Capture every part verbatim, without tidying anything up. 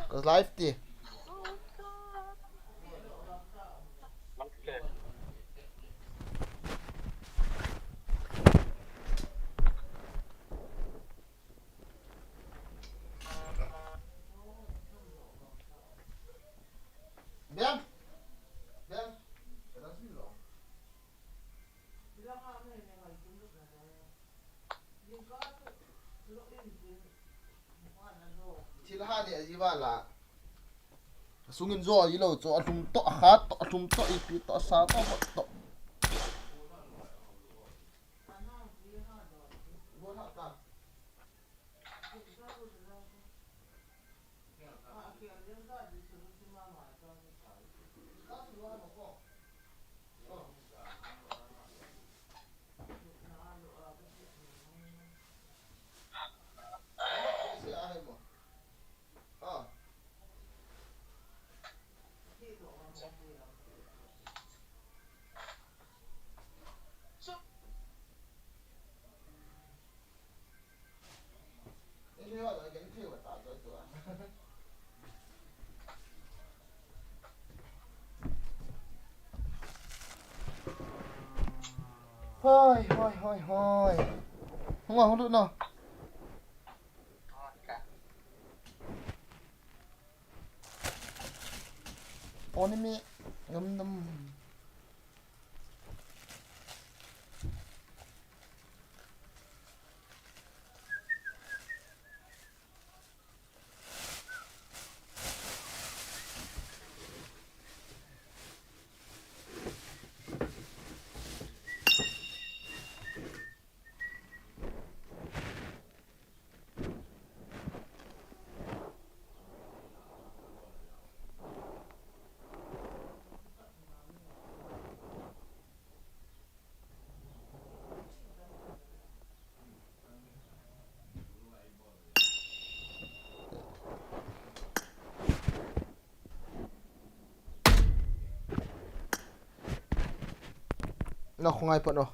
Ka live ti. Bem. Bem. Thil ha ni aji vala. Sungin jo ilo cho alhum to, akhat to, alhum to, ipi to, asa to, hot to. Hoi, hoi, hoi, hoi. Hung a, hung lut no. Oni mi ngam nam. Na khongai pat no.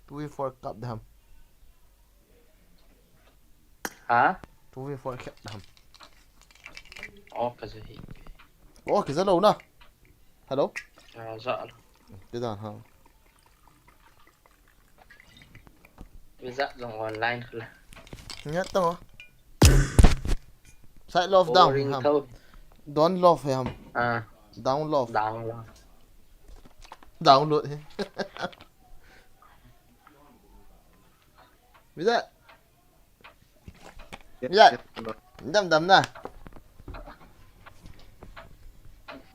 Two v four kap dam. Ha? Two v four kap dam. Oh, kaja hi. Oh, kaja lo na. Hello? Ah, ja lo. Ti dan ha. Visa jong online khla. Nya to. Side love down. Boring ham. Tho. Don't love ham. Ah. Down love. Down love. Download he. Visa. Visa. Dam dam na.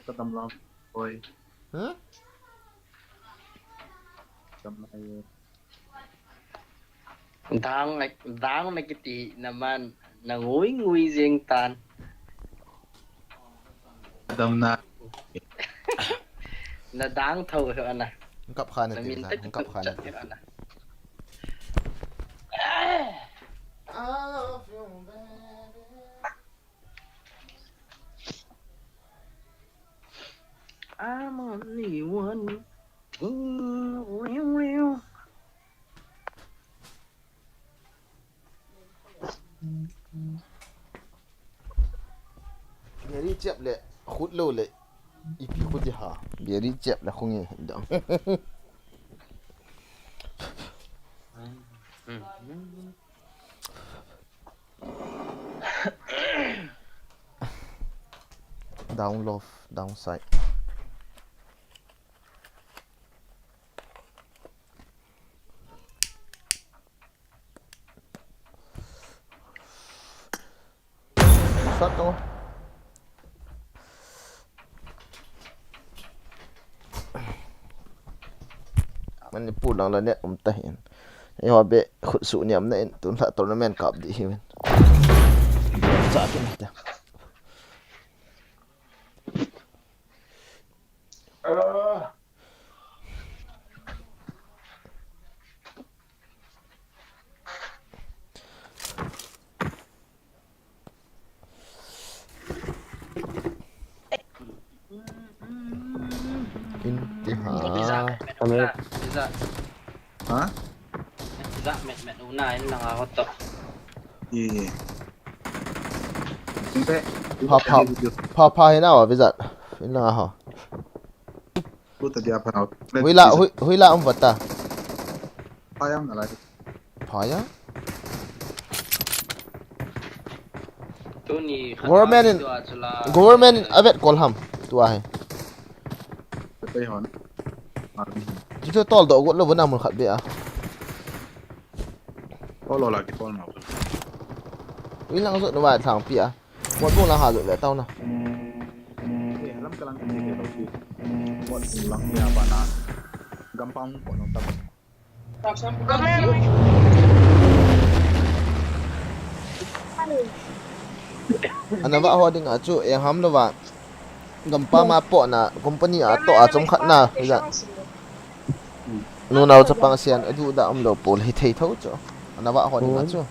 Ka dam love. Oi. Hmm? Dam na. Dang na, dang na kiti naman, nangui-ngui jeng tan. Dam na. Na dang tho ho ana. Kap kha na. Na ti min na, ta kap kha na. Chat ho ana. I love you, baby. I'm only one. Beri chep le, khut lo le, ipi khut ha. Beri chep le khungi dang. Down love, downside. Sat to. Manipur lang la net um ta hin. Eiho be khut su niam na in tun la tournament kap di hi ven. Sa kin ta. In ti ha. Visa, visa, visa. Ha? Visa, met, met, una, in langa ho to. Ye, ye. Inte. Pha, pha, pha, pha, hina wa, visa. In langa ho. Puta dia pha. Huila, hui, huila um vata. Pha yang na lai. Pha ya? Tuni khat Government in, tu a chula. Government in avet kol ham. Tua he. Te hon. Army. Jitu tol do got lo vana mun khat be a. Tol lo la ki tol na. Ui lang zo no wa thang pi a. Mot bung lang ha zo ve tau na. Te lam ka lang ki te lo ki. Mot bung lang ya ba na. Gampang ko no tam. Ana va ho ding a chu, e ham lo va. Gampam a po na, company a to a chom khat na, ja. Nunau chapang sian, adu da um lo pol hi thei tho chu. Ana va ho ding a chu.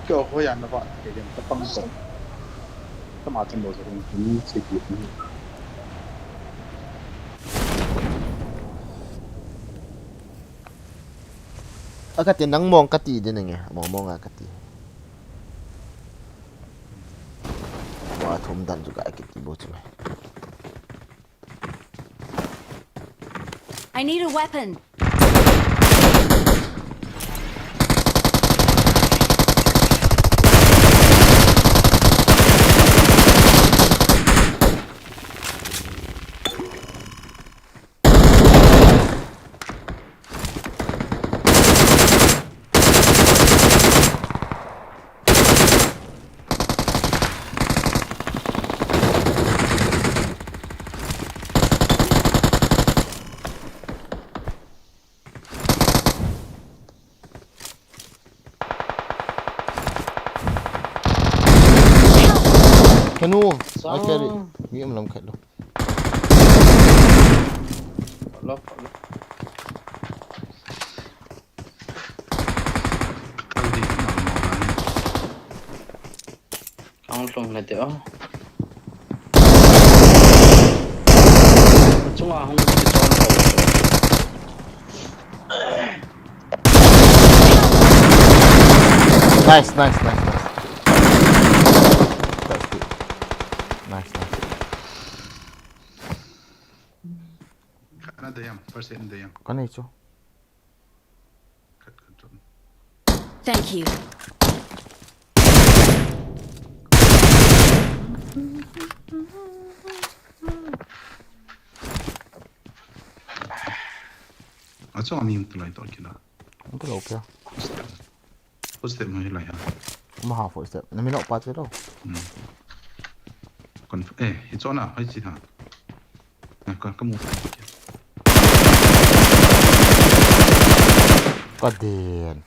Kyo hoya na ba ke den ta pang ko. Ta ma chen bo sa ko ni se ki ni. A ka ti nang mong ka ti din nge, mong mong a ka ti. Wa thum dan ju ka ki ti bo chu me. I need a weapon. Kanu, ai keri, mi um lam khat lo. Lo, lo. Ang hlung na te, oh. Chunga hung ti chon ko. Nice, nice, nice, nice. That's good. Nice, nice. Kana dayam, first aid dayam. Kana icho. Thank you. Acho ami um tulai to kila. Ang tulaw kya? Footstep mo hilai ha. Maha footstep. Namino pa chelo. Hmm. Kon eh, it's on a, hai chi ha. Ka, ka mu. Ka din.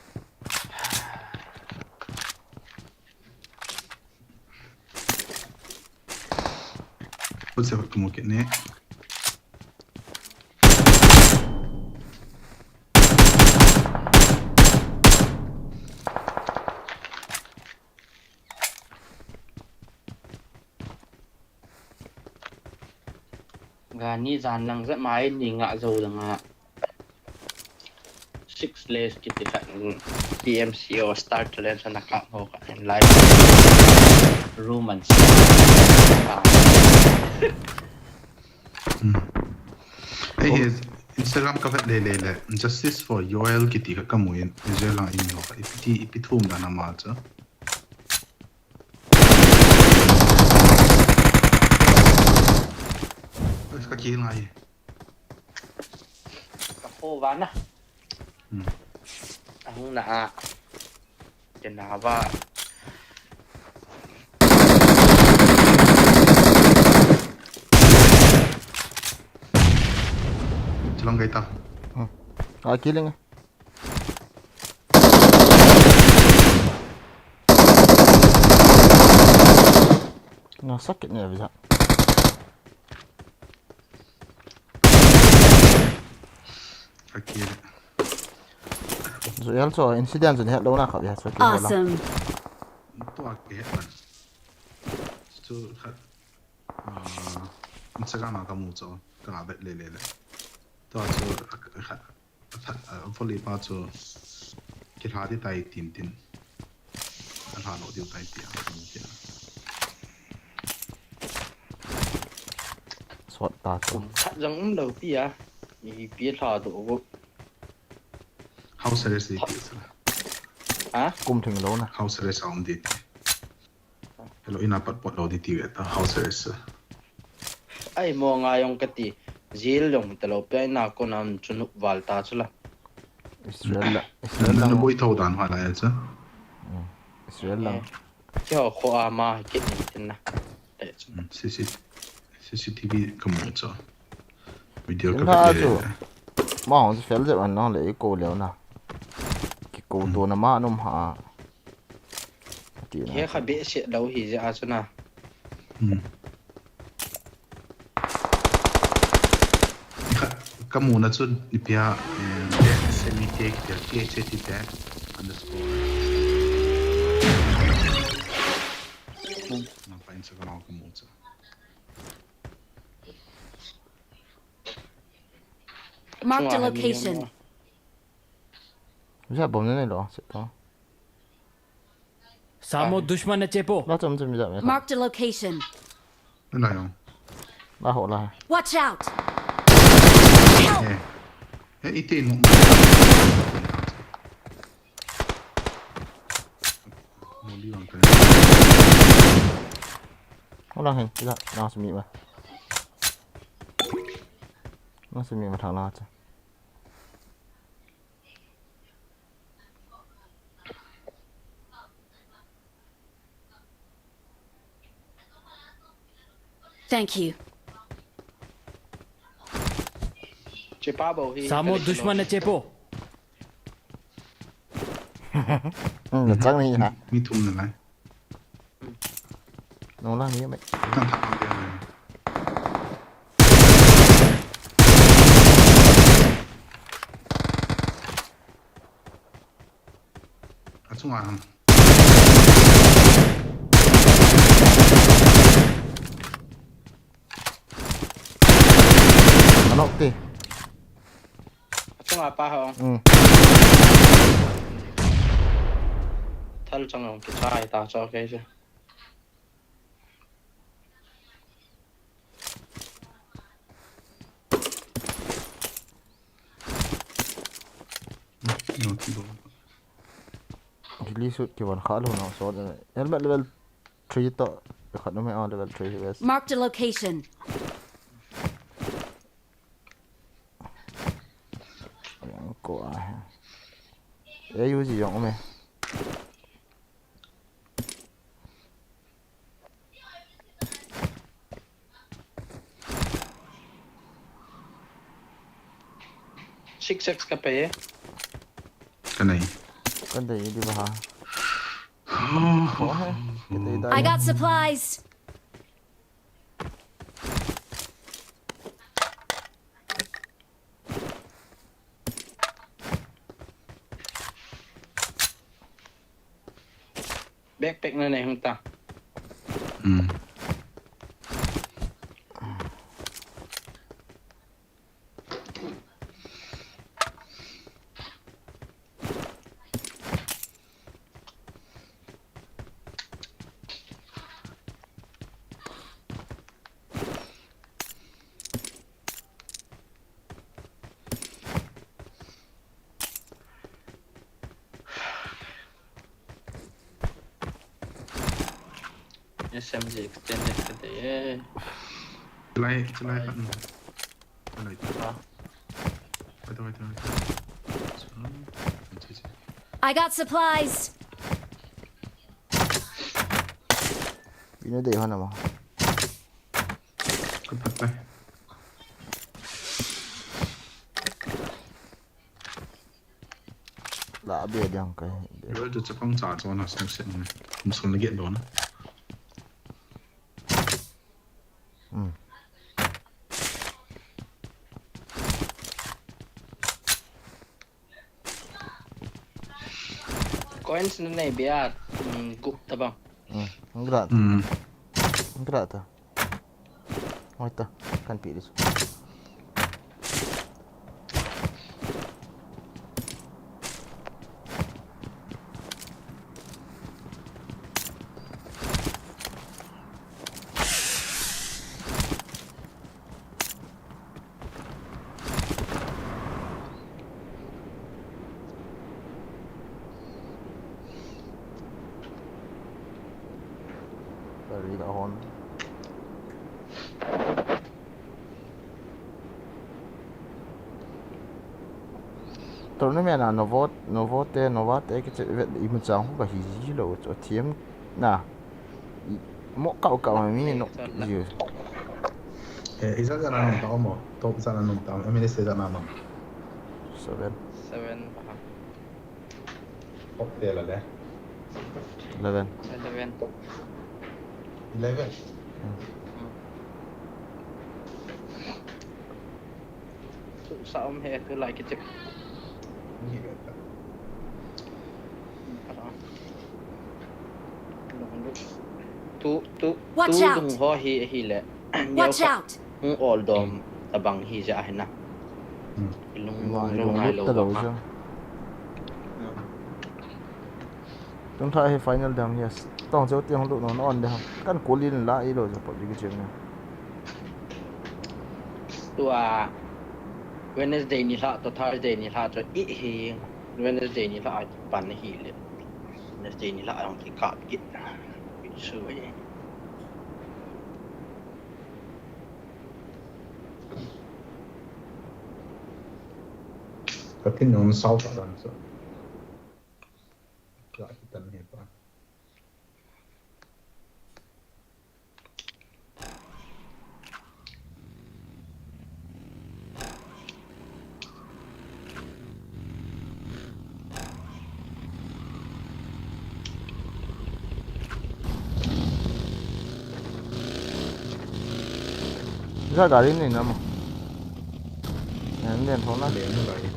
Kutse ka mu kit ne. Gani jan lang jat mai ni nga jo lang a. Six layers kiti khat, P M C O Star Challenge ana kap ho kha in live room an. Hmm. Hey, oh. Instagram ka vet le le le. Justice for Yoel kiti kha ka mu in. Israel lang in ho kha. Ipi, ipi thum dan ama cha. Ka kill ngai. Ka kho vana. Hmm. Ahung na a. Kena va. Chilang kai ta. Hmm. Ah, killing. Nasakit ni bisa. Ka kile. Zuial chu incident chu het lou na kha ya chu ki hola. Awesome. Tua ki het man. Chu khat. Ah, Instagram a ka mu chu ka la bet le le le. Tua chu khat. Volley pa chu kilha di tai tin tin. Alha lo diu tai tia. Sot ta chu. Khat jong um lo tia. Ipi lha do go. House arrest di ti sa. Ha? Kum thing lo na. House arrest a um di ti. Hello, ina pat pot lo di ti ve ta house arrest. Ai mo nga jong kati. Jail jong ta lo pe ina ko nam chu nup val ta chu la. Israel la. Israel la. Na boi tho dan ha la ya chu. Israel la. Ki ho kho a ma ki ni tin na. Te chu. C C, C C T V ka mu chu. Video ka ve chu. Ma hong fel jep an nong le i ko leo na. Ki ko to na ma num ha. He kha behseh lou hi jeh a chu na. Ka muna chu ipi a, eh, semi te, ipi a, T H A T te, underscore. Na pa Instagram ka mu chu. Marked a location. Ja bom ne lo se to. Samo dushman na chepo. La chom chom ja me. Marked a location. Na yo. La ho la. Watch out. Eh. Eh, ite no. Mo li wang ka. Ho la hen, ila, na sumi ma. Na sumi ma thang na cha. Thank you. Chepa bo hi. Samo dushman na chepo. Hmm, na chang ni ha. Mi thum na lai. Nung lang ni mai. Tang tang ang dia mai. Achunga ham. Anok ti. Achunga pa hong. Hmm. Thal chang hong kichai ta cho ke je. Ghilli suit kivon kha lou na so. Helmet level three to. Khat nu me a level three vest. Marked a location. Yang ko a. E U G jong me. Six X ka pe e. Ka nei. Ka dei di ba ha. I got supplies. Backpack na nei hung ta. Hmm. S M G extended ka dei e. Chulai, chulai khat. Chulai. Ah. Wait, wait, wait. I got supplies. Ina dei hana ma. Ka pat tai. La be diang kai. Yo tu chapang cha cho na song sen ne. Kum song na get do na. Hmm. Points na nei bia, mm, gup tabang. Hmm, ang gra. Hmm. Ang gra ta. Oi ta, kan pi dis. Pari la hon. Tournament a Novo, Novo te, Nova te kiche vet imu chang hu ka hi ji lo chu thiam na. Mo kau kau mi no. Yu. Eh, ijat jat na nom ta mo. Top jat na nom ta. Ami le se jat na nom. Seven. Seven. Top te la le. Eleven. Eleven. Eleven. Hmm. Hmm. Sa um he tu lai kiche. Ni ga ta. Tu, tu, Watch tu out! Lung ho hi, hi le. Watch out! Hung ol dom tabang hi ja hina. Hmm. Lung, lung, lung, lung, lung, lung, lung. Tung tha hi final dam, yes. Tong cheu tiang lut non on de ham. Kan kulin la i lo ja pop digi chem ne. Tua Wednesday ni la to Thursday ni la to i hi. Wednesday ni la pan hi le. Wednesday ni la ang ki kap ki. Su ye. Ka tin nung sau ta dan so. Ka kitan he pa. Isa gari ni na mo. Yan din, thona. Yan na gari.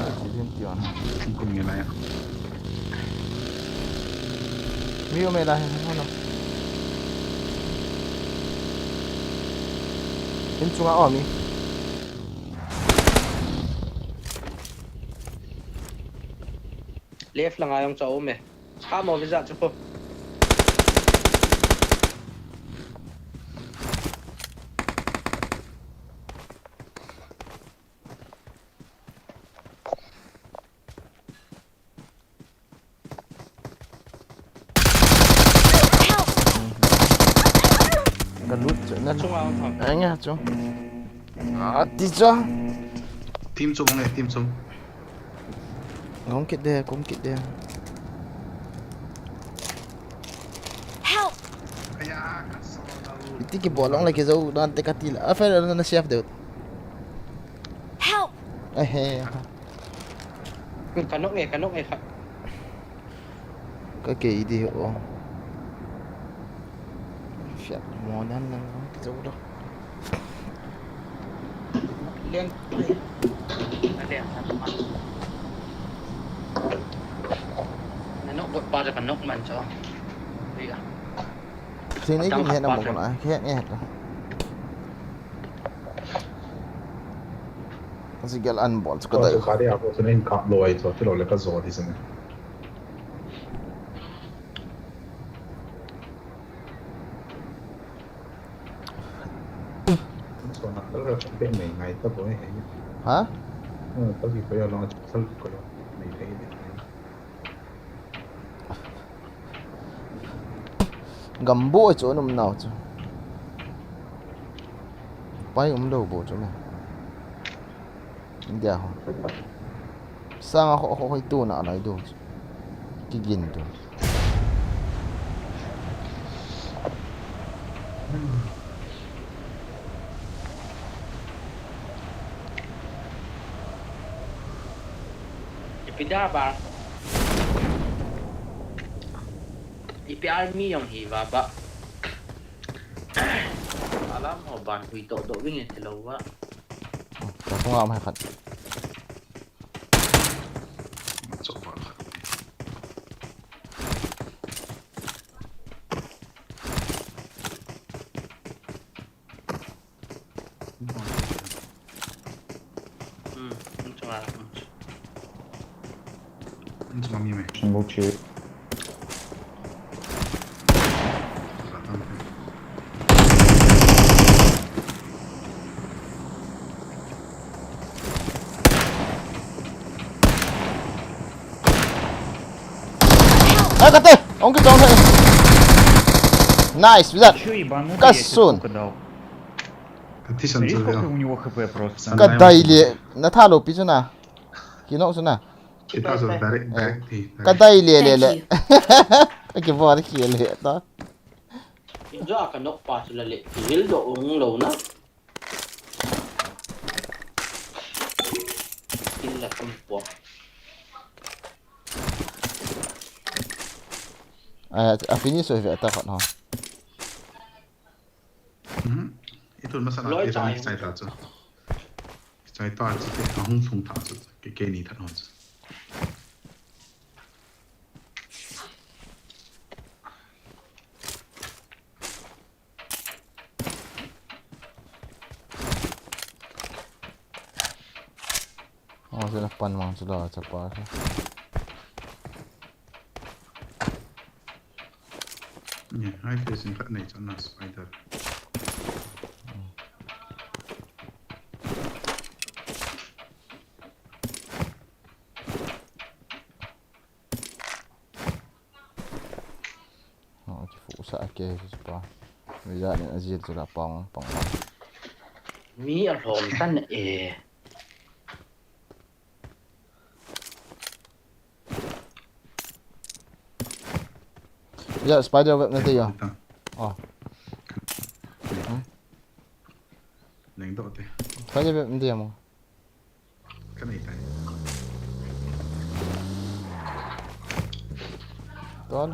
Accident ti on. Kum ni lai. Mi um e la hin, hon o. In chunga um e. Left langa jong cha um e. Sa mo visa chu ko. Ka lut chu na. Chunga um tham. Ai nga chu. A ti chu. Team chu bang e, team chu. Gong kit de, gong kit de. Help! Aya, ka so la u. Iti kibol long le kijo dan te kati la. A fer na safe de. Help! Ahe. Ka nok e, ka nok e kha. Ka kei di o. Fiat mo nan nan zo do. Len. Na len na ma. Na nok bot pa ka nok man cho. Ri a. Sini kin het na mo ko na. Het het. Sigel an bol chu ka dai. Ka dia ko chu nen kap loi chu, chu lo le ka jo di sene. Chu na dal ra pe nei ngai ta boi. Ha? Ka vi ko ya long chu sal ko ya. Nei thei de. Gambu chu num nau chu. Pai um lo bu chu me. India ho. Sanga ho ho hoi tu na lai du chu. Kigin tu. Ipi da ba. Ipi army jong hi va ba. Lam ho ban hui to do wing e ti lo wa. Ka sunga mai khat. Chok ba khat. Hmm, hmm, chunga, hmm. Anchuma mi me. Shin bo che. Ai, kate! Ong ki chong thei. Nice, wizard. Чё, ебанутый, я сейчас Kasun. Сколько дал? Kati san Смотри, chu skолько leo. У него хп просто. San Kadai le, na tha lo pi chu na. Ki nok chu na. Kita sa direct, direct thi, direct. Kadai le le le. Thank you. Ki bor ki le to. Injo ka nok pa chu la le. Vil do ung lo na. Kin la kum po. A, a finish so ve ta khat ho. Mhm. Itu masa na Loi ke sa chai. Ni chai ta chu. Chai ta chu te ahung sung ta chu. Ke ke ni ta ho chu. Oh, sila pan mang sila sa pa. Ni, hai te sin khat nei chana spider. Oh, ki fu sa ke pa. Wizard in azil chu la pang, pang. Mi a lhom tan e. Ya, spider web na te ya. Ita. Oh. Ni. Hmm? Neng do te. Spider web na te ya mo. Ka nei tai. Ton.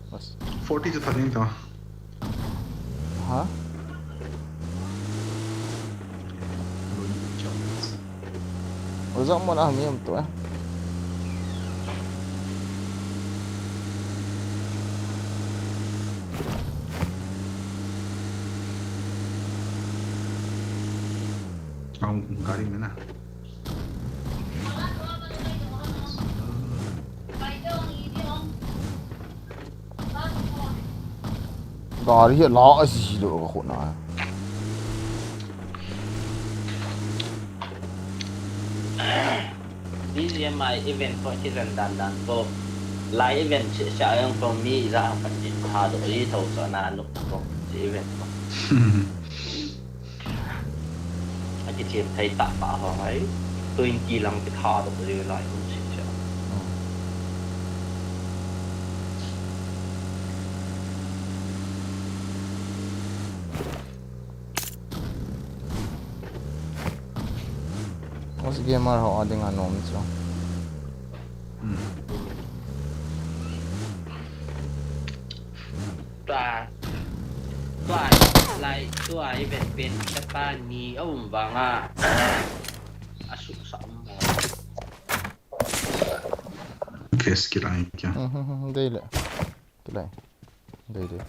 Bas. Forty chu thanin to. Ha? Ozak mo na mi am to eh. Ang gari mena. Gari hi la a ji lo ka khona. B G M I event ko ki ran dan dan ko. Lai event che cha yang ko mi za ka ti ha do ri tho so na no ko chi event ko. A kichem thei tah tah ho hai, twenty lang kitha doh ding lai hung si sia. Hmm. Os gamer ho a ding a nom chu. Hmm. Tua, tua, lai, tua, i ven pen, ka pa ni, a um vang a. A suk sa um mo. Kes kilai kya? Mhm, mhm, dei le. Kilai. Dei, dei.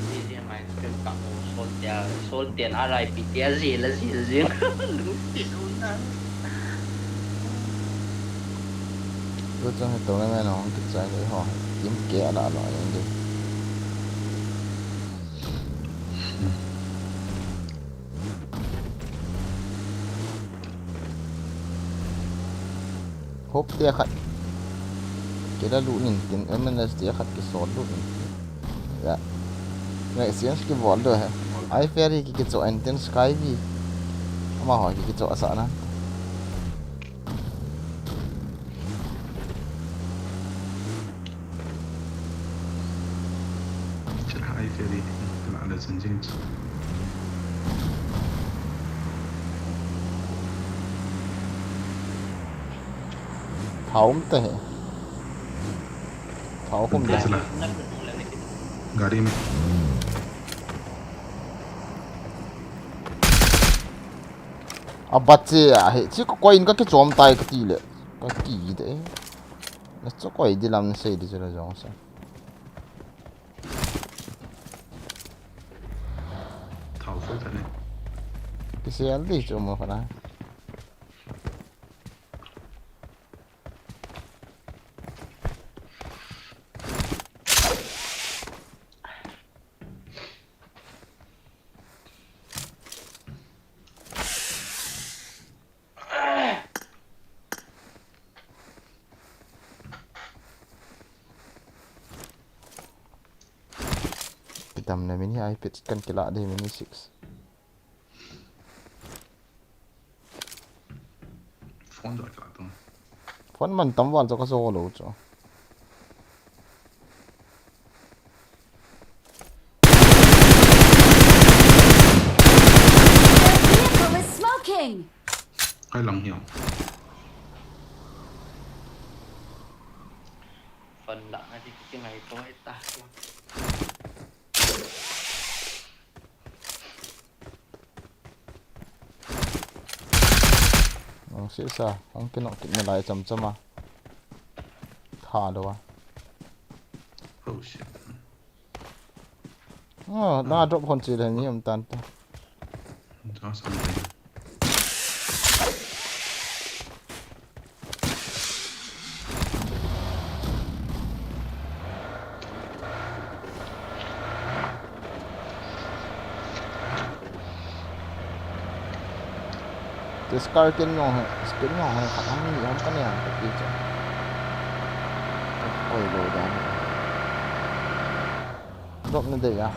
Ni je mai kem ka mo sol tia, sol tia na rai pi tia je la je je. Lu ti lu na. Lu chang he to me me no, ki chai le ho. Kim ke ala lo yen de. Hope tia khat. Kila lut in tin, M N S tia khat kisol lut in tin. Ya. Ngai sian kibol do he. Ai ferry ki kicho en tin Sky V. Ama ho ki kicho asa na. Chira ai ferry, la la jing jing. Thao um ta he. Thao um ta. चला। गाड़ी में। A bat che a he. Chi ko koi in ka kichom tai ka ti le. Ka ki de. Na cho koi di lam sei di chu la jong sa. Thao full ta ne. Kisel di chu mo kana. Kitam na mini high pitch kan kila de mini six. Phone jo kila tung. Phone man tam val jo ka jo lo jo. Their vehicle is smoking. Kai lang hiam. Phone la na di ki ngai to ai ta. Nong sisa, hong kinok kit nalai chamcham a. Tha lo a. Oh shit. Oh, na drop hon chi le ni um tan ta. Just something. Te scar ken nong he, skin nong he, khat hang ni hang ka ne hang ka ti cha. Koi lo dan. Drop na dei a.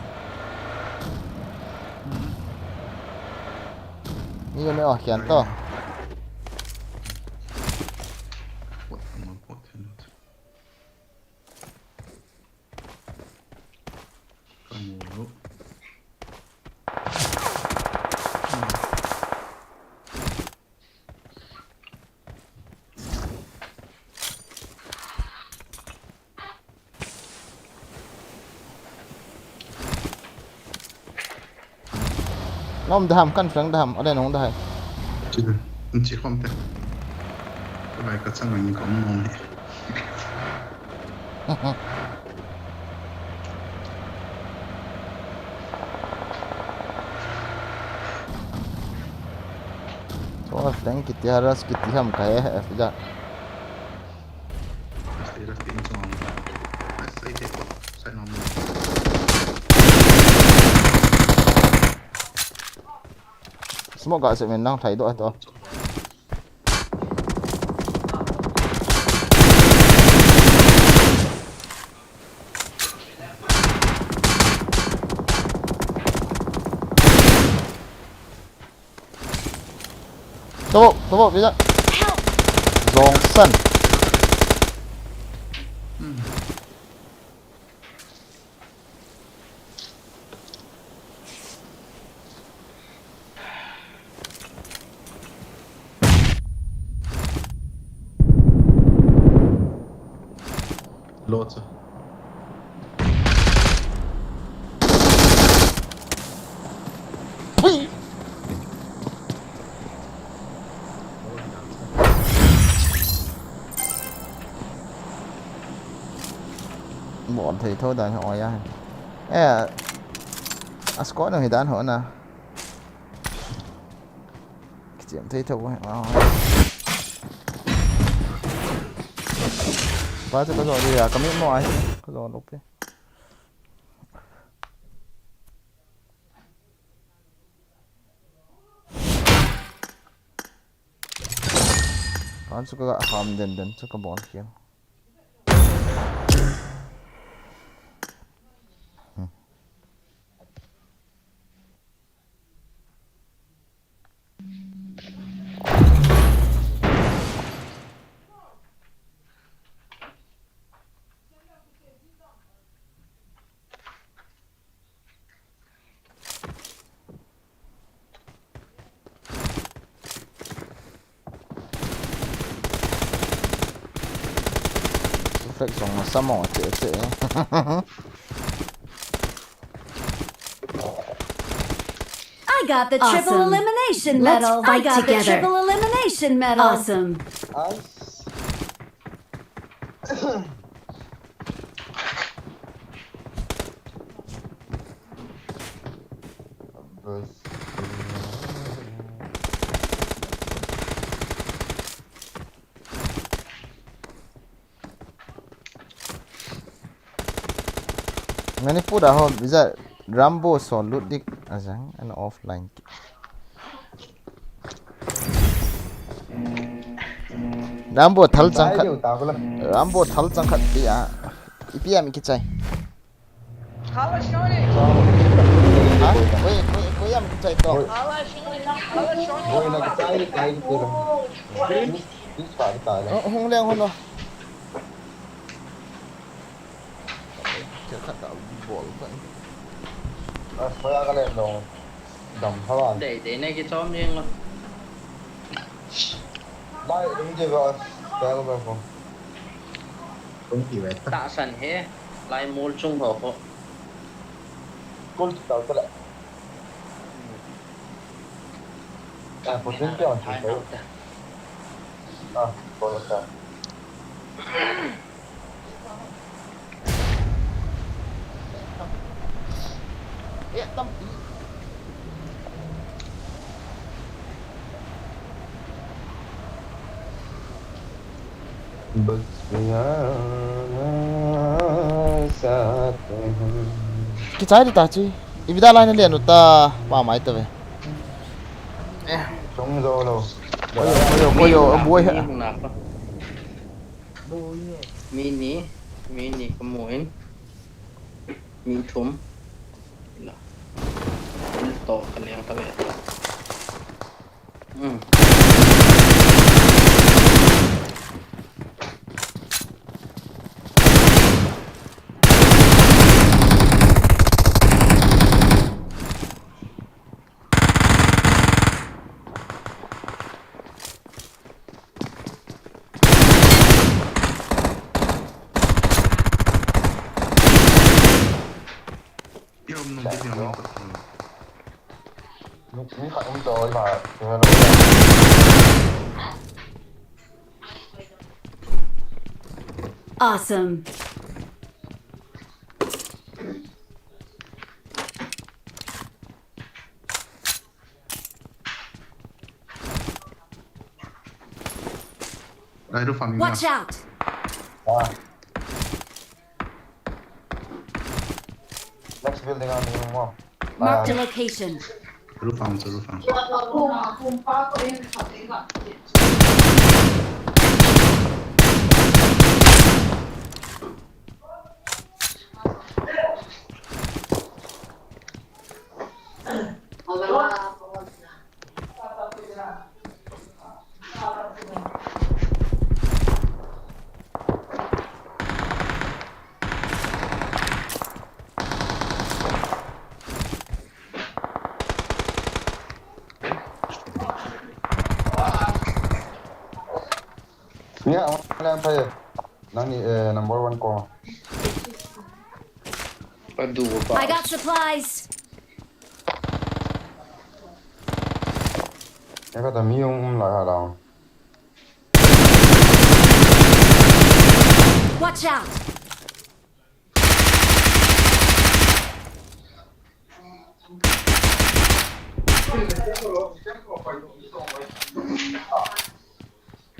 Ni ne o khian to. Ka mu lou. Nom daham, kan friend daham, ale nong dahai. Chi, chi khom te. Ka lai ka chang ni ka um nong ni. Tua friend kiti haras kiti ham ka he he fida. Smoke ga se men nang thai do to. Tabo, tabo, bisa. Jong san. Lots. Bol thei tho dan ho ya. Eh, a squad no hi dan ho na. Kichiam thei tho. Pa chu ka jo dia, ka mi mo ai. Ka jo lo pe. Kan chu ka ham den den chu ka bol khiam. Jong na samo che che. I got the triple Awesome. Elimination Let's medal. I fight got together. The triple elimination medal. Awesome. Nice. Manipur a ho, biza Rambo so lut dik ajang and offline. Rambo thal chang khat. Rambo thal chang khat tia. Ipi a mi kichai. Ha? Koi, koi, koi a mi kichai to. Hung leng hon lo. Thil khat ka bol ko. A, hoiya ka len dong. Dam tho a. Dei, dei, nei kichom jeng lo. Lai, dum je ba, tel ba ko. Dum ki ve ta. Tahsan he, lai mol chung ho ko. Kul chi tau ta le. A, position kya hon chi tau. A, kol ta. Kichai di ta chi. Ivida line le nu ta pa mai ta ve. Chung zo lo. Koyo, koyo, koyo, buai ha. Mi ni, mi ni ka mu in. Mi thum. Ila. Ila to ka leng ta ve. Hmm. Awesome. Ai, roof a mi. Watch out! Ah. Next building a mi mo. Mark the location. Roof a, roof a. Nia, ang lang tayo. Nang ni, eh, number one ko. Padu pa. I got supplies. Eka ta mi yung um la ha la. Watch out.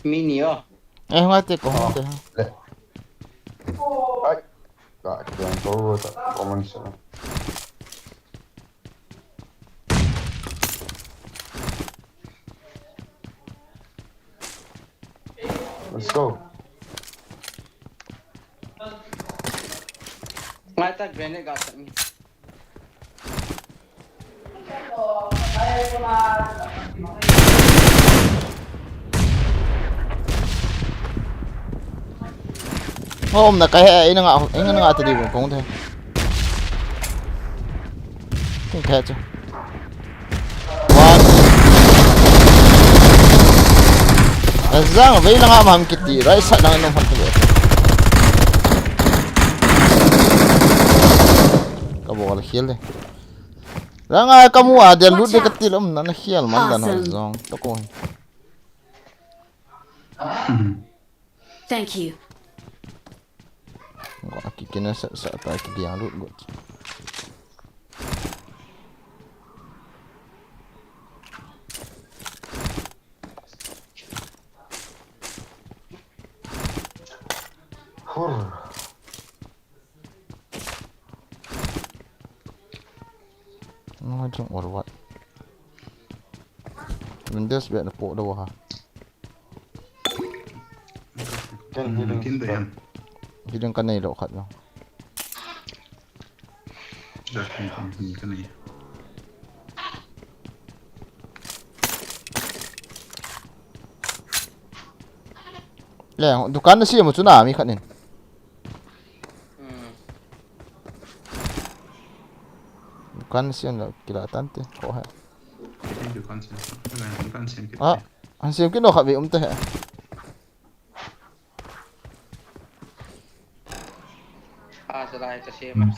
Mini, oh. Eh, hung ate ko, hung ate. Ai. Ka, ka, ko, ko, ko, man sa. Let's go. Ngai ta grenade ga sa ni. Hom na kai he, ina nga, ina nga ta di ko kong the. Kong the chu. One. Azang, vei langa maham kiti, right side langa nung ham tu. Ka bol khel de. Ranga ka mu a dia lut de ka til um na na khel man dan ho jong. To ko. Thank you. Go a ki kena sa sa ta ki dia lut go. Hur. No, I don't want what. Windows bet na po da wa ha. Ken Hmm, healing kin da spot. Yan. Healing ka nei lo khat no. Da kin kin kin ka nei. Le, dukan na si mo chu na mi khat nin. Hmm. Dukan siam la kila tante, ko he. Dukan siam. Dukan siam kit. Ah, han siam kit no khat ve um te he. Ah, sa lai ka siam.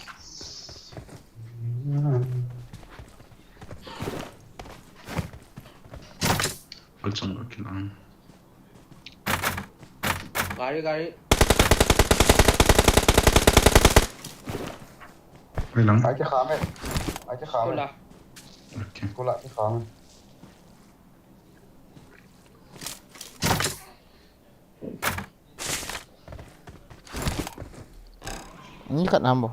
Al chang ka kilang. Gari, gari. Ai lang. Ai ke kham e. Ai ke kham e. Kula. Okay. Kula ke kham e. Ni khat nam bo.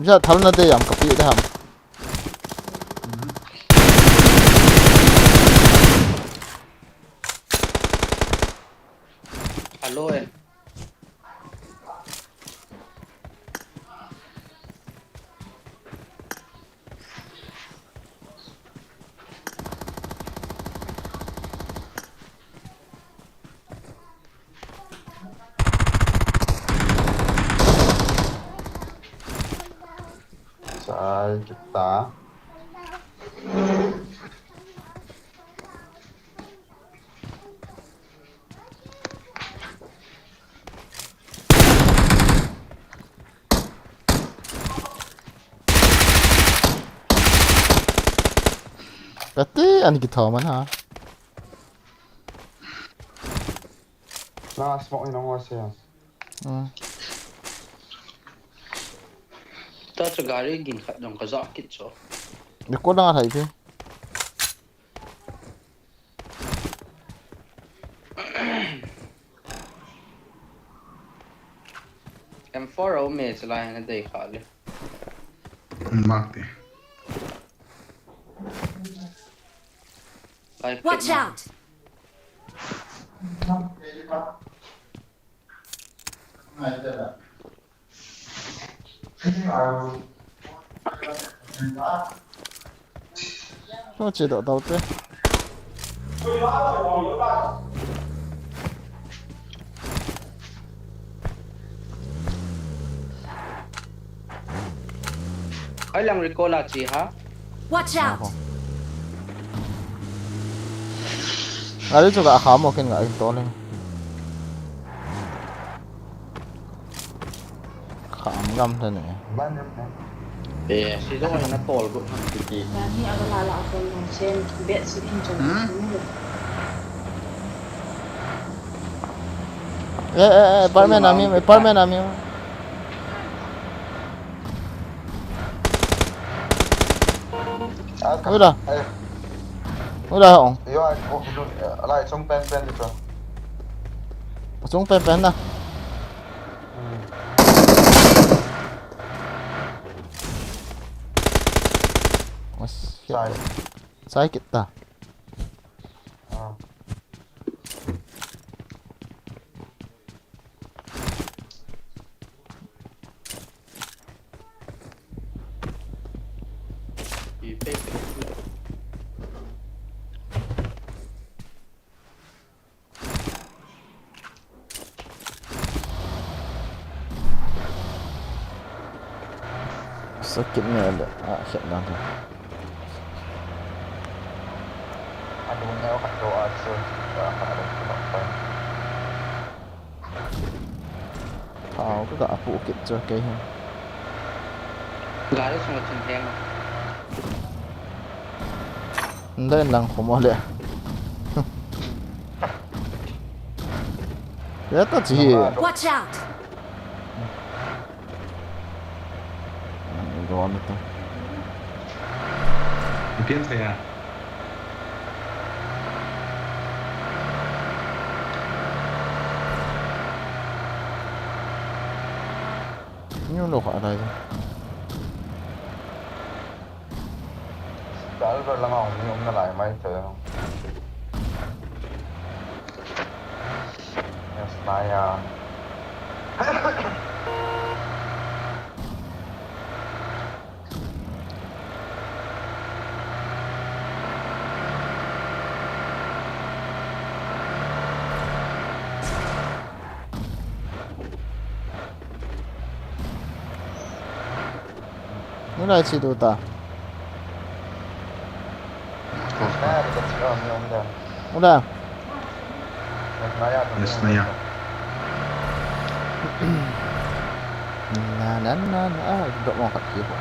Ja thal na de yam ka pi de ham. Alo e. Sai kita. Kati ani kithau man ha. Na smoke ni nong wa se. Hmm. Ta chu gari gin khat dong ka ja kit cho. Ni ko dang a thai phi. M four a um e, chulai na dei kha le. Mark te. Watch out! Lo che doh tau te. Ai lang recall a chi ha. Watch out. Ari chu ka kham mo ken ka in to le. Kham gam ta ne. Ban ne. Eh, si dong na tol go. Kiti. Ni aga la la ko no sen bet si in chong. Hmm? Eh, eh, eh, apartment ami, apartment ami. Ui la. Ui la hong. Yo, ai ko, lai chung pen pen di to. Chung pen pen na. Hmm. Mas, sai. Sai kita. Ah. Sakit ni ada. Ah, sakit dah tu. Aduh, nyawa kat doa tu. Kat doa tu. Au, ka ga pu kit chu kei hin. Gari sunga chun heng. Ndai lang khum le. Ya ta chi. Watch out! Ron ta. Pian saya. Ni lo kha dai. Dal ber langa hung ni umna lai mai te. Yes, naya. Nunai chi du ta. Ula. Yes, naya. Na, na, na, na. Ah, dok mo kat ki ko.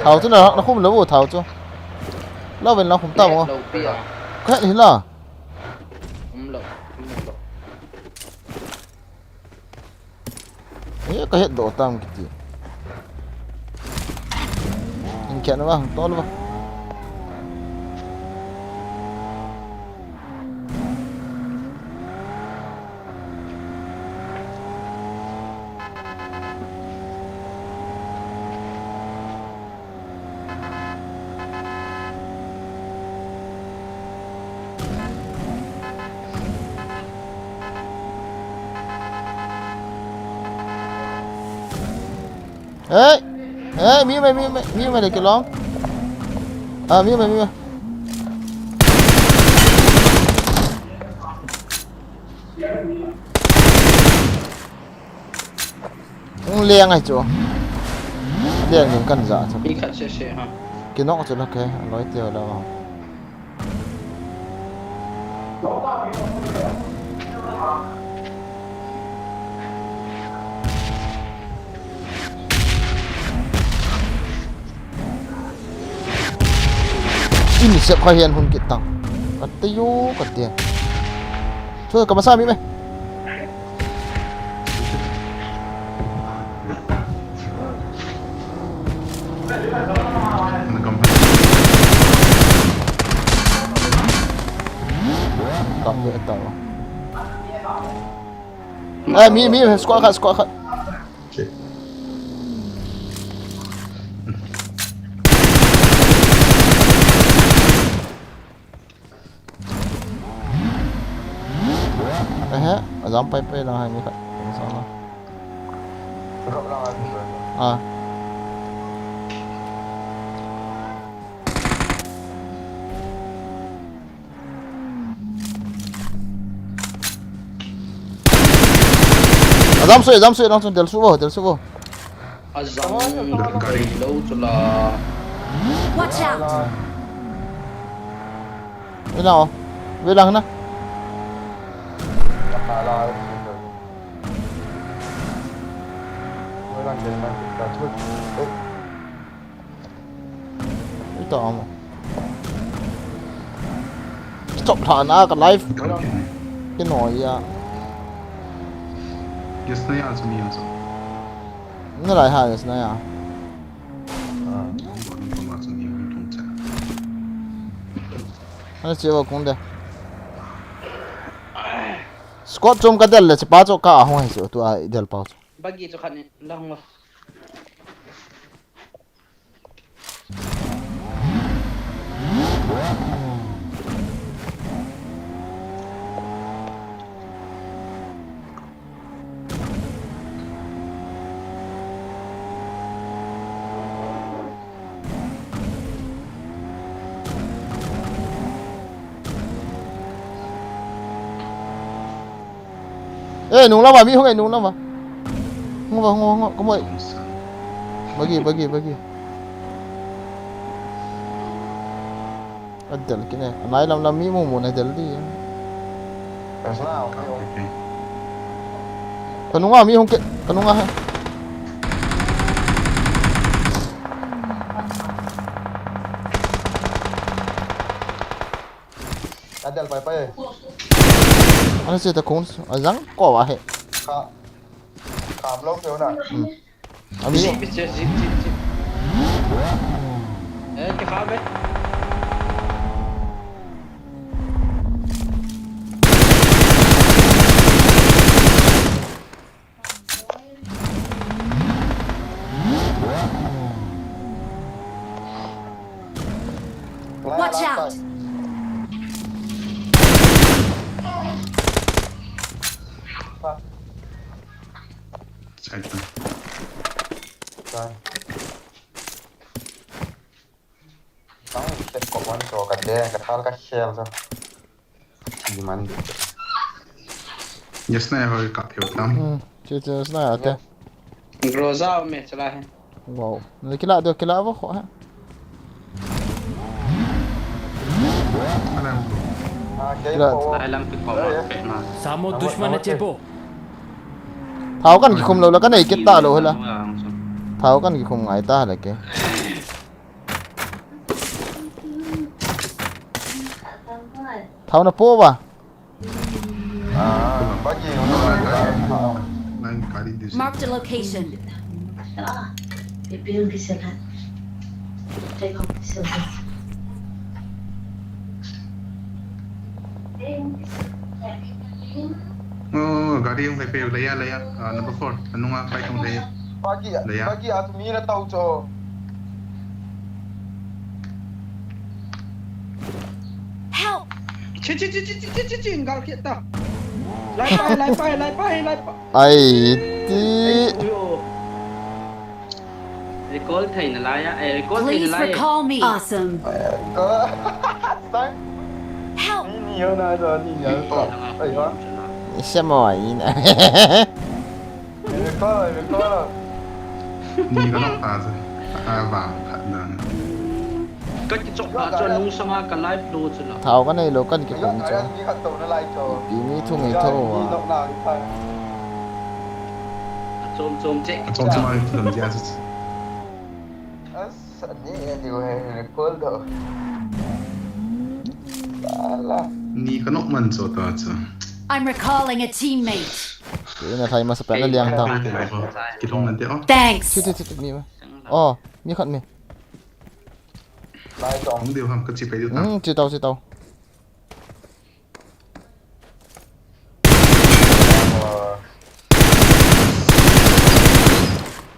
Thao chu na, na khum lo thao chu. Lo ven lo khum ta mo. Lo pi a. Ka hi la. Um lo. Um lo. Eh, ka het doh tam kiti. Hin kian va, tol va. Hey! Hey, mi mai, mi mai, mi mai le kilong. Ah, mi mai, mi mai. Hung leng ai chu. Leng ding kan ja chu. Mi khat se se ha. Kinok chu la ke, loi teo la. Ini sep kha hian hun kit tang. Ka te yo, ka te. Chu ka masa mi me. Kam ni ta. Eh, mi, mi, squad khat, squad khat. Ehe, ajam pai pai lang hai mi khat. Sama. Ah. Ajam sui, ajam sui, nang chun del su vo, del su vo. Ajam lo chu la. Watch out. Ina o. Ve lang na. Ita amo. Stop thana ka live. Kino ya. Yes, na ya, sumi ya. Na lai ha, yes, na ya. Ana che wa kung de. Squad chom ka del le, che pa cho ka ahung hai chu, tu a del pa cho. Bagi cho khat ni, la hung wa. Eh, nung lama, mi hung eh, nung lama. Hung va, hung va, hung va, kumoi. Bagi, bagi, bagi. Adel kine. Nai lam lam mi mu mu na del di. Kasna, okay, okay. Kanunga mi hung ke, kanunga he. Adel pai pai. Ana che ta khun, ajang ko wa he. Kha. Kham lo keu na. Hmm. Ami. Zip, zip, zip, zip, zip. Eh, ke kha be. Watch out! Side na. Side. Tang, step ko wan so ka de, ka thal ka shell so. Chi man. Yes na, hoi ka pheu tam. Hmm, che che sna ya te. Groza me chala hai. Wow. Le kila do kila wo kho ha. Alam. Ah, ke Kila. Po. Lai lam ki ko ma pe na. Samo dushman na chepo. Thao kan kikhum lou la kan ei kit ta lou hela. Thao kan kikhum ngai ta la ke. Thao na po ba? Ah, bagi. Nang kari dis. Marked a location. Oh, gari hung kai pe, lei a, lei a. Ah, number four. Anunga kai tung lei a. Bagi, lei a. Bagi a tu mi na tau cho. Help! Chi, chi, chi, ngal kit ta. Lai pai, lai pai, lai pai, lai pai. Ai, ti. Ai, yo. Recall thei na lai a, eh, recall thei na lai. Please recall me. Awesome. Sang. Help. Ni, ni, yo, na, yo, ni, yo, to. Ai, ha. Siamo ai na. Recall, recall. Ni ka nok ta se. A vang khat na. Ka kichok ta chu nung sanga ka live lo chu la. Thao ka nei lou kan kikhum chu. Pi mi thu ngei tho a. Chom chom che. Chom chom ai thu lam dia chu. As, ani ani we recall do. Sala. Ni ka nok man chu ta chu. I'm recalling a teammate. Ina thai masa pa na liang ta. Kilong nan te o. Thanks. Chu chu chu mi ma. Oh, mi khat mi. Lai tong. Hung deu ham, ka chi pai deu ta. Hmm, chi tau, chi tau.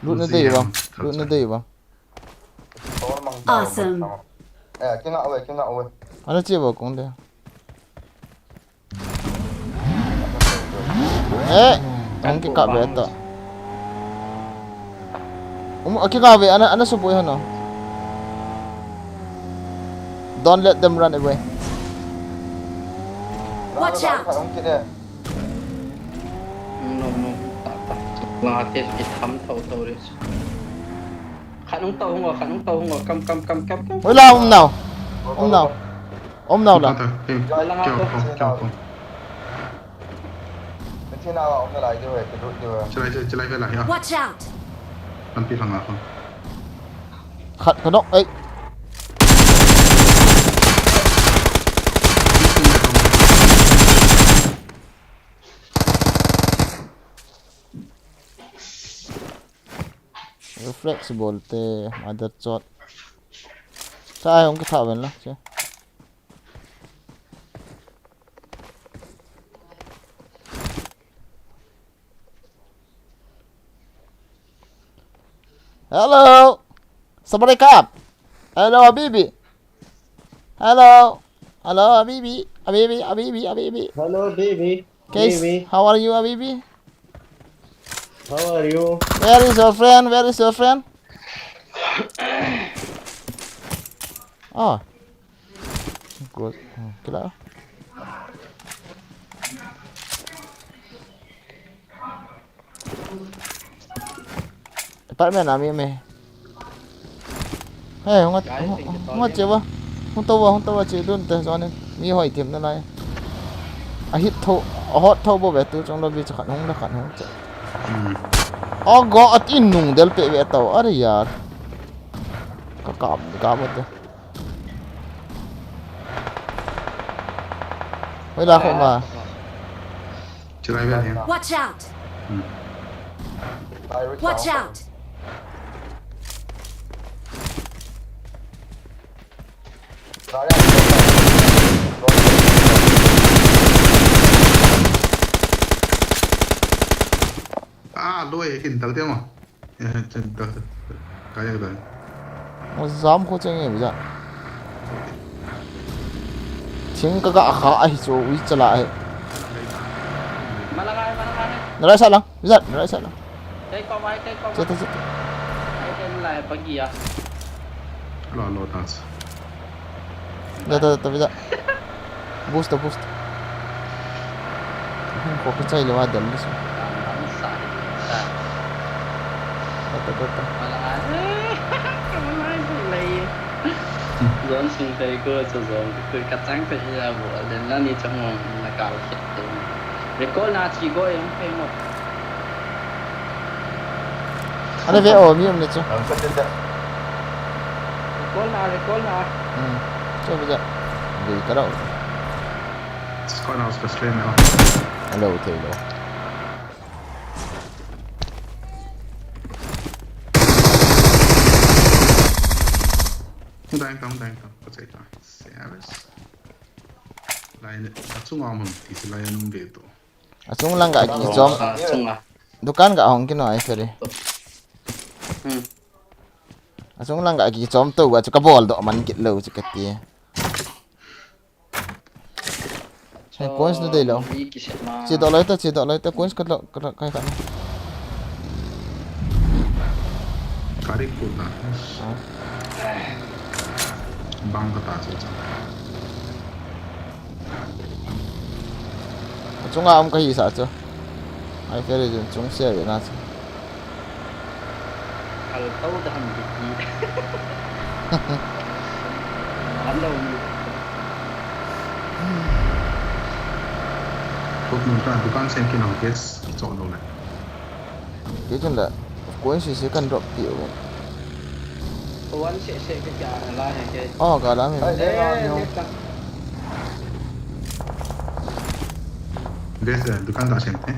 Lut na dei bang, lut na dei bang. Awesome. Eh, kinga we, kinga we. Ana chi ba kong de. Eh, ang kikah ve ta. Um, akikah ve, ana, ana suboi hano. Don't let them run away. Watch out! No, no. Nga te ki tham thau thau re. Khat nung tau hung o, khat nung tau hung o, kam, kam, kam, kam, kam. Oi la, um nau. Um nau. Um nau la. Ata, hey, kyo, kyo, kyo. Chalai, chalai, chalai, ya. Watch out. Lampi langa ko. Khat ka nok, ei. Reflex bol te, mother chot. Chai hung kitha ven la, che. Hello. Somebody come. Hello, Habibi. Hello. Hello, Habibi. Habibi, Habibi, Habibi. Hello, baby. Case, baby. How are you, Habibi? How are you? Where is your friend? Where is your friend? Ah. Good. Hmm, kila. Apartment a mi me. Hey, hung a, hung a che ba. Hung to ba, hung to ba che dun te zone. Mi hoi them na lai. A hit tho, a hot tho bo ve tu chong lo bi cha khat hung la khat hung che. Hmm. Oh God, atin nung del pe ve tau. Are yaar. Ka kam, ka mate. Hoi la kho ma. Chilai ve ya. Watch out! Hmm. Watch out! Ah, loi, kin tal te mo. Eh, chen tal. Kaya tal. Mo jam kho cheng e, bija. Thing ka ga kha ahi chu, ui chala ahi. Malangai, malangai. Na right side lang, bija, na right side lang. Kei ko mai, kei ko mai. Chete, chete. Ai, kei lai, pagi ya. Lo, lo, tas. Da, da, da, da. Boost, boost. Ko kichai le wa dal ni su. Da, da, da, da. Zone sung kai ko, so zone ko kachang kai ya bo, den na ni chang mo na kal khe. Recall na chi go yang kai mo. Ana ve o, mi um le chu. Ang ka te da. Recall na, recall na. Hmm. Chu ve da. Ve ka rau. Squad house ka stream na. Hello, Taylor. Dang tang, dang tang. Ka chai ta. Service. Lai ne. Achung a mun ti se lai anung ve to. Achung lang ga ki chom. Achung a. Dukan ga hong kino ai fere. Hmm. Achung lang ga ki chom to ga chu ka bol doh man kit lou chu ka ti. Hai, coins na dei lou. Che doh lai ta, che doh lai ta, coins ka lo, ka lo, kai ka na. Kari ko na. Ha? Bang ka ta chu chu. Achung a um ka hi sa chu. Ai, fere jun chung sia ve na chu. Kal tau da ham ki. An dau ni. Dukan, dukan sem kin hong gas, chok dau le. Kei chun da, coin si si kan drop ti u. One se se ke kya la hai ke. Oh, ka la mi. Hai, eh, eh, left lang. Gas, eh, dukan ka sem te.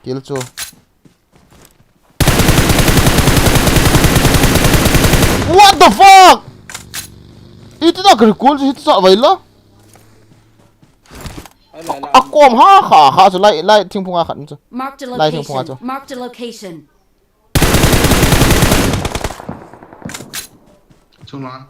Kill chu. What the fuck? Iti na kari cool chu hit sa vai la. Ai, lai, lai. A kom ha kha kha chu lai, lai thingphung a khat chu. Marked a location. Lai thingphung a chu. Marked a location. Chung lang.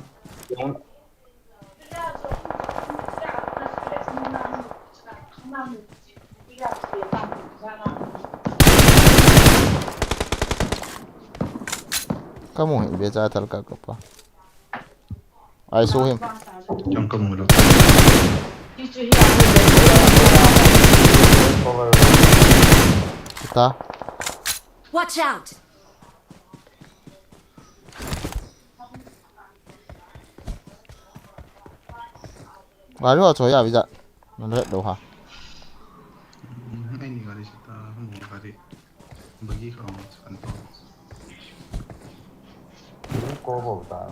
Kamu hi becha thal ka kapa. I saw him. Jang kamu lo. Ta. Watch out. Gari ho choi a visa. Na let lou ha. Ai ni gari sita, mo gari. Bagi ka mo kan to. Ko bo ta.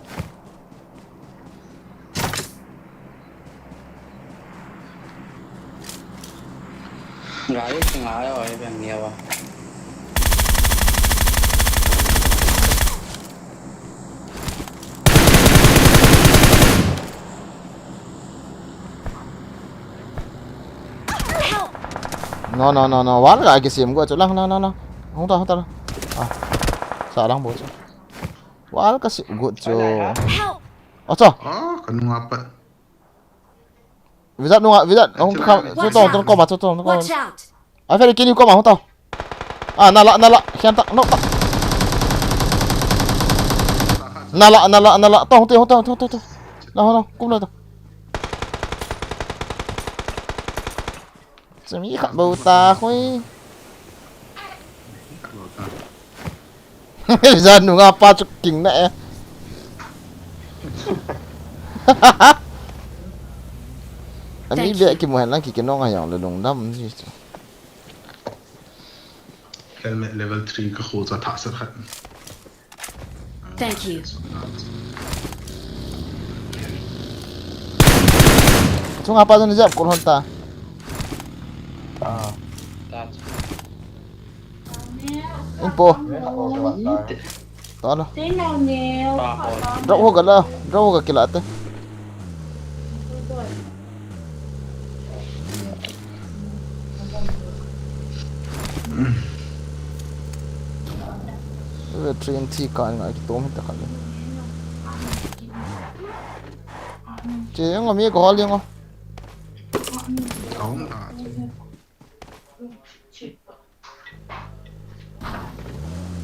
Gari chinga yo, ai ben ni wa. No, no, no, no. Wall ka kisim go chu lang, lang, lang, lang. Hung ta, hung ta. Ah. Sa lang bo chu. Wall ka sim go chu. Help! Acha. Ah, ka nunga pat. Visa nunga, visa. Hung ka, chu to, to ko ma, chu to, to ko. Watch out! A fere kini ko ma, hung ta. Ah, nala, nala, khian ta, no ta. Nala, nala, nala, to, to, to, to, to, to. Na, no, kum na to. Sami khat bou ta, khoi. Jan nunga pa chu king na e. Ani be ki mo hen lang ki ke nong a yang le lung dam ji chu. Helmet level three ka khu cha tha sa khat. Thank you. Chunga pa jong jep kol hon ta. Ah. Inpo. Tolo. Drop ho gala, drop ho ga kila te. Ve train thi ka nga ki tom ta ka le. Che ngo mi ko hol ngo.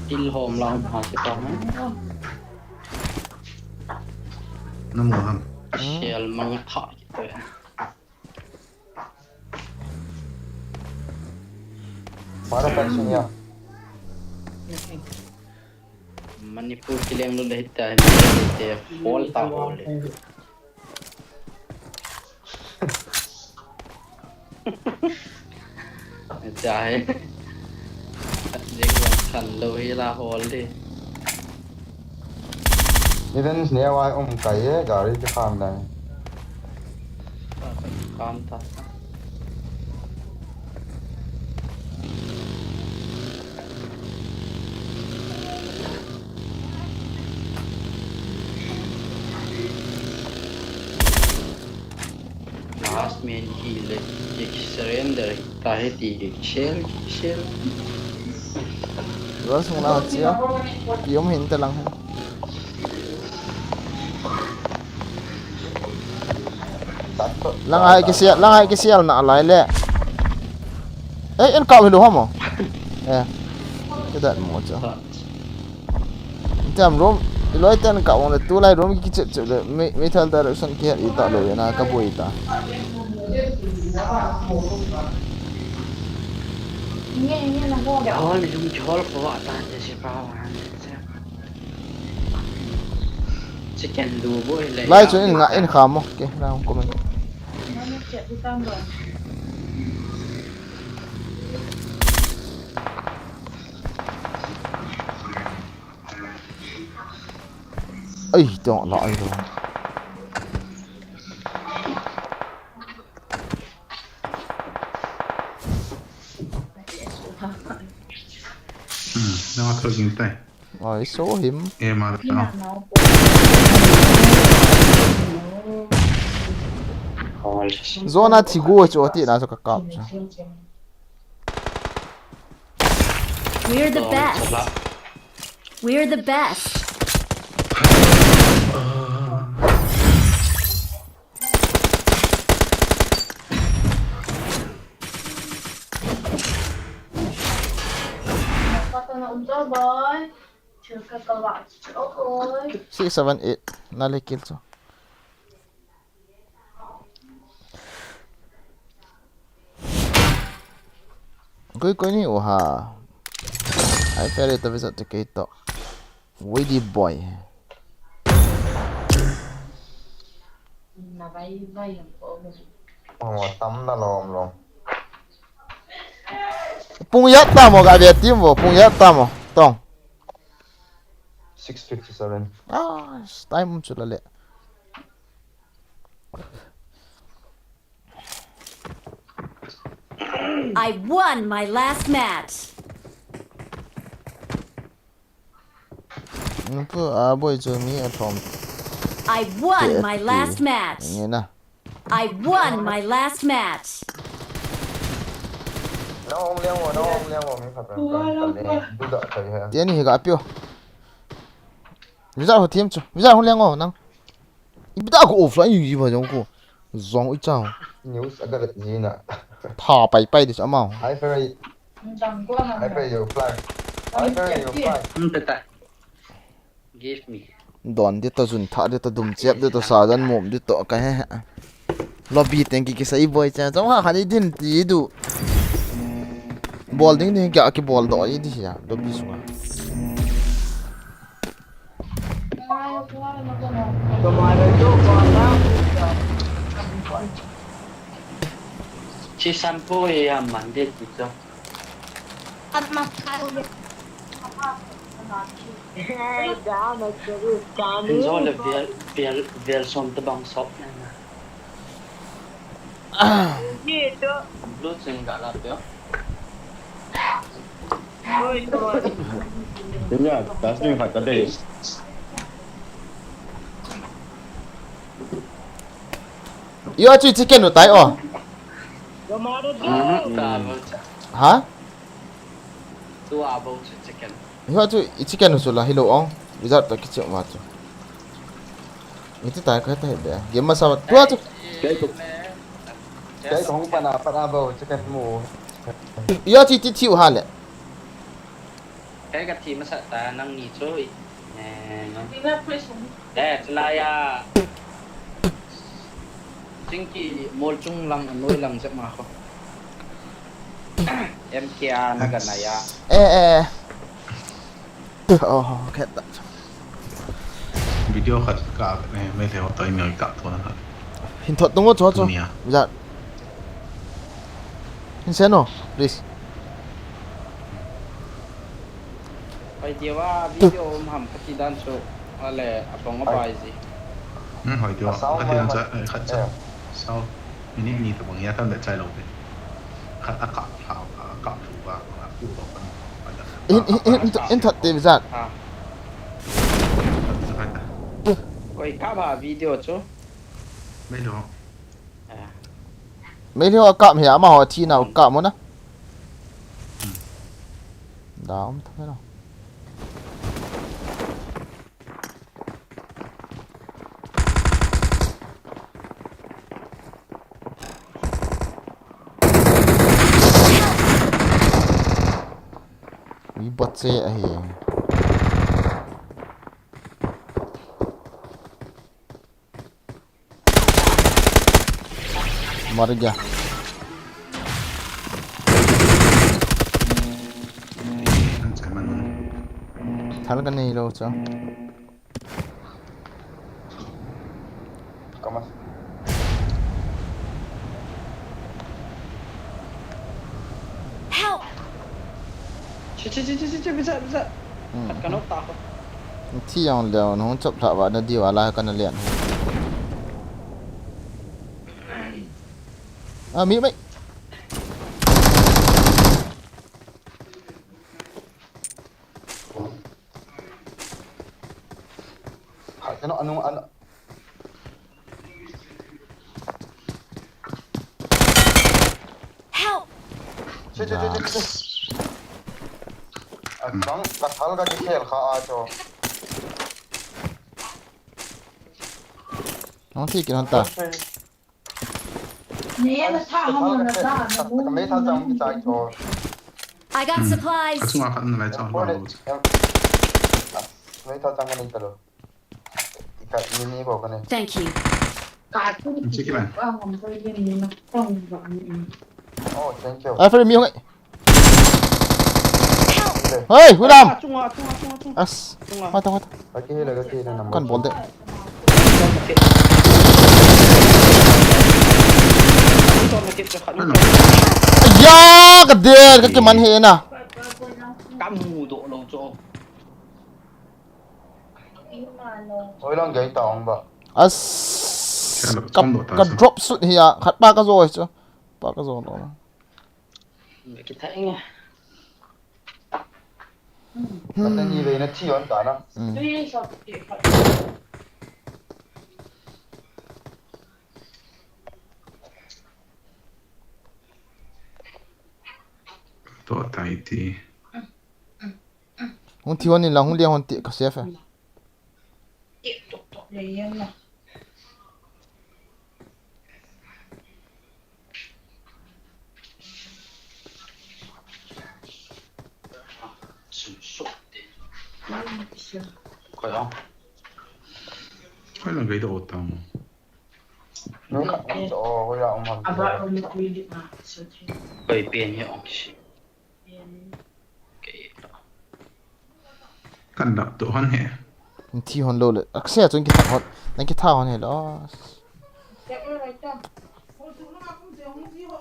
Til hom lang ha ki tom. Na mo ham. Shell mang tha ki to. Para pension ya. Manipur kileng lo dahita hai te hol ta hol. Chahe. Jeng khan lo hi la hol de. Events ne wai um kai e gari ke kham dai. Kam ta. Last man hi le, ye surrender ta he ti ye shell, shell. Last man na chia. Yom hin ta lang. Lang ai kisial, lang ai kisial na lai le. Eh, en kau hilu hamo. Eh. Ke dat mo cha. Tam room, iloi ten ka wang le tulai room ki chep chep le, mi, mi thal direction ki het ita lo na ka boi ta. Hol ni jung hol ko wa ta je se pa wa ne se. Chicken du boi le. Lai chu in nga in kha mo ke na comment. Ai, tong la ai lo. Hmm, na ma thol jing tai. I saw him. Eh, ma ta. Zona thigu chu ti na chu ka kap chu. We're the best. We're the best. Six, seven, eight. Na le kill chu. Koi koi ni u ha. Ai fere to visa to kei to. Widi boy. Oh, tam na lom lom. Pung yat ta mo ga ve team vo, pung yat ta mo. Tong. Six fifty-seven. Ah, time chu la le. I won my last match. Npu a boi chu mi a thom. I won my last match. Nge na. I won my last match. Na hong liang wo, na hong liang wo, mi khat. Tiani hi ga pio. Visa ho thiam chu. Visa ho liang wo nang. Ibida ko offline yu ji ba jong ko. Jong u chang. News aga vet ji na. Tha pai pai dis amao. Hi, Ferry. Hi, Ferry, you fly. Hi, Ferry, you fly. Hmm, tata. Give me. Don di to jun tha di to dum chep di to sa jan mom di to ka he. Lobby teng ki kisa i boi cha. Jong ha ha ni din ti du. Bol ding ding kya ki bol do i di ya. Lobby sunga. Tomorrow you fall down, Chi sample hi a man de ti chu. Injo le vel, vel, vel som tabang sop na na. Blue ching ga la peo. Nia, dustbin khat ka dei. Yo, chu chicken u tai o. Mhm, ka bo cha. Ha? Tu a bo cha chicken. Yo, chu i chicken u chu la hilou ong. Wizard ta kichi ma chu. Iti tai ka ta he be. Game masa tu a chu. Kei ko. Kei ko hung pana pana bo chicken mu. Yo, chu ti thiu ha le. Kei ka thi masat ta nangni chu i. Eh, no. Eh, chulai a. Chingki mol chung lang, anoi lang jep ma kho. M K a na ga na ya. Eh, eh. Oh, khet ta. Video khat ka, eh, Meitei ho toh i mi ka to na. Hin thot tung o cho cho. Tunia. Wizard. Hin send o, please. Hoi tia video um ham kati dan chu, ale, abang a bai ji. Hmm, hoi tia. Kati dan chu, eh, khat cha. Sao. Minute ni tabang ya tam le chai lo te. Khat a kap tha, a kap thu ba, a ku lo kan. In, in, in, in thot te Wizard. Ha. Thot te khat ta. Koi kap a video chu. Meitei ho. Meitei ho kap hi ama ho thi na kap mo na. Da um thei lo. Ui, bot che ahi. Mar gaya. Thal ka nei lou chu. Kamas. Help! Che, che, che, che, che, che, bisa, bisa. Hmm. Khat ka nok ta ko. Thi jong leo, nung chop lha va na diu ala ka na lian. Ah, mi mai. Khat ka nok, anung, an- Help! Che, che, che, che, che, che. A, kang, ka thal ka kikhel kha a cho. Nang thi kin hon ta. Che, che. Ka mei thal chang kichai cho. I got supplies. Achunga khat na lai chang lo. Em, a, mei thal chang ka nei ta lo. Thank you. Chiki man. Oh, thank you. Ai, Freddy, mi hung ai. Help! Hey, William! Chunga, chunga, chunga, chunga. As. Chunga. Mata, mata. Kan bol de. Ya, ka de, ka kiman he na. Ka mu do lo cho. Oi lang gei ta ong ba. As. Ka, ka drop sut hi a, khat pa ka zo chu. Pa ka zo lo. Ki thai nge. Ka te ni ve na thi on ta na. Mm. To tai ti. Hung thi hon in lang, hung lia hon ti ka save e. Koi a. Koi lang gei to tam. Nung khat nung cho, oh, ya, um, ham. Koi pen hi ong si. Kan dap to hon he. Thi hon lo le. Akse chun kitha hon. Nang kitha hon he lo.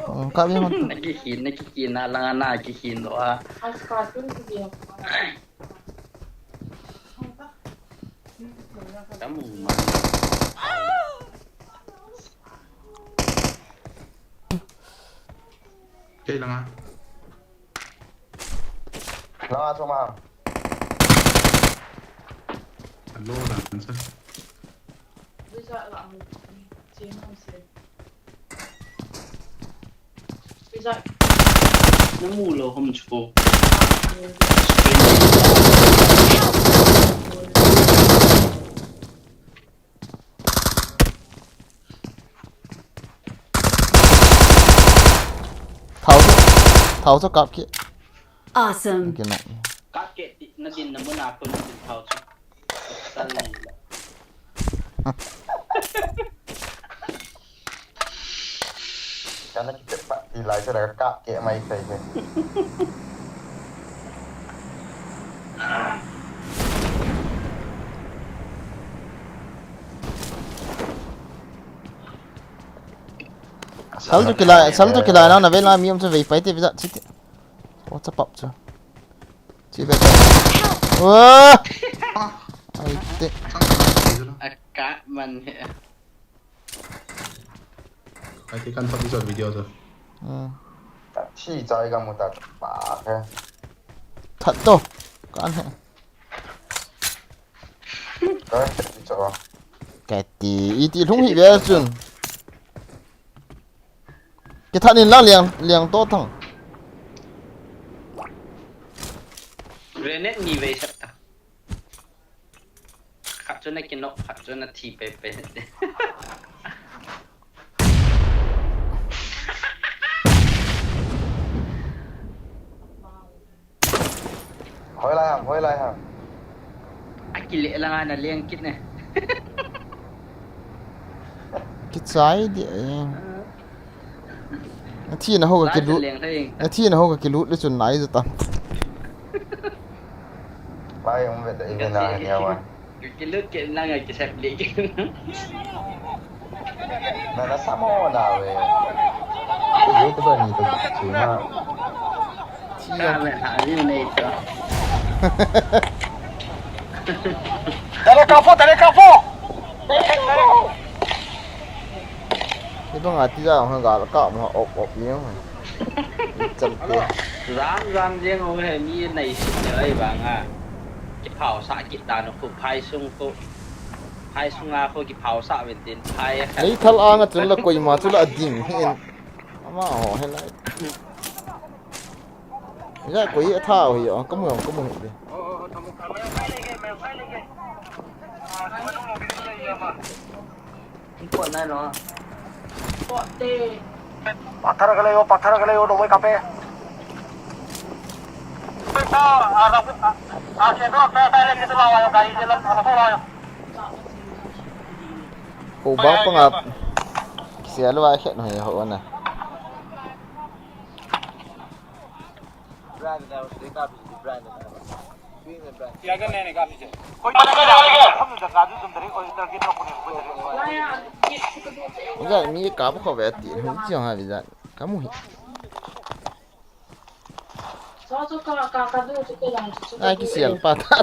Ka bi hon. Na kikhin, na kikhin, na langa na kikhin lo a. Kamu ma. Kei langa. Langa choma. Hello, dancer. Namu lou ham chu. Thao chu, thao chu kap kit. Awesome. Kina. Kap kit ti, na din na mun a kon na din thao chu. Sal ni la. Kana kipet pa ti lai chu la kap kit mai thei thei. Sal chu kilai, sal chu kilai na, na vei la mi um chu vei pai te visa chi te. O cha pap chu. Chi ve. Wa! Ai te. A ka man he. Ai te kan pap chu video chu. Hmm. Thi chai ka mu ta pa he. That to. Kan he. Ka thi cho. Ka ti, iti lhung hi ve chun. Kithat in la liang, liang to thang. Grenade ni ve sap ta. Khat chu na kinok, khat chu na thi pe pe. Hoi lai ham, hoi lai ham. A kile langa na leng kit ne. Kichai di, eh. Na thi na ho ka kilut. Leng thei. Na thi na ho ka kilut le chun nai ju tam. Pai um ve ta i ve na ni awa. Kilut ke lang ai kisep le ke. Na na samo na ve. Ke yo ke ba ni to chi na. Chi ya. Ka ve ha ni nei to. Dale kapo, dale kapo. Ni bang ati ja hong ga ka ma op op ni. Cham te. Jan jan jeng ho he mi nei sin le ai bang a. Kiphao sa kit dan khu phai sung khu. Phai sunga khu kiphao sa ven tin phai a kha. Nei thal anga chun la koima chu la ding hi in. Ama ho he lai. Ja koi a tha hi a, ka mu, ka mu hi de. Pot nai lo. Pot te. Pathar ka le yo, pathar ka le yo, dongmai kape. Ko ba panga. Kisia lou a khet no hi ho na. Ojang mi kap kho ve ti, hung chi ha vi jan. Kamu hi. Ai kisial pa ta.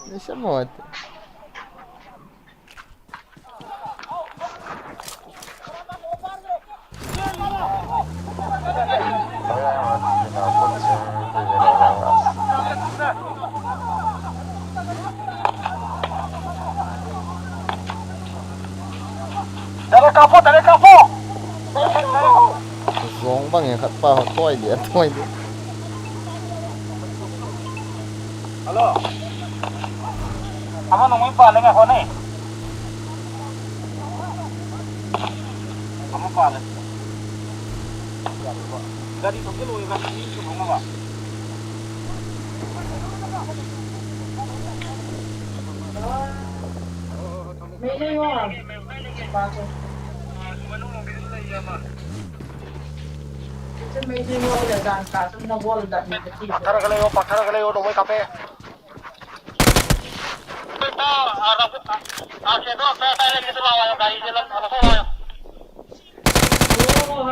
Ni sa mo. Dale kapo, dale kapo. Zong bang e khat pa ho toi dia, toi dia. Hello. Ama nung pa le nga ho ne. Ama pa le. Gari to ke lo gari ni to nga ba. Mai le wa. Pathar ka le yo, pathar ka le yo, dongmai kape. Pathar ka le yo, dongmai kape.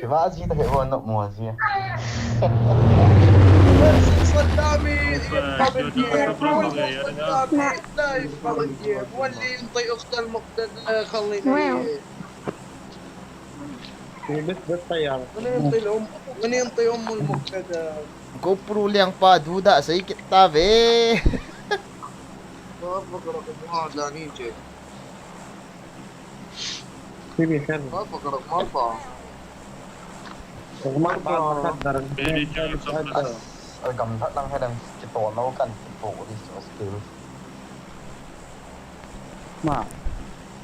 Kiva ji ta he ho no mo ji. Saddami, Saddami, live pa ye. Wali tay ukhtal muqtada khali. Wow. Bit bit tayar. Ngani tay um, ngani tay um mul muqtada. GoPro liang pa duda sei kit ta ve. Ba ba kara ko ha la ni je. Simi khan. Ba ba kara ma pa. Mar pa khat dar. Very chance of the Gamla lang he dang kito no kan kito di so skill. Ma.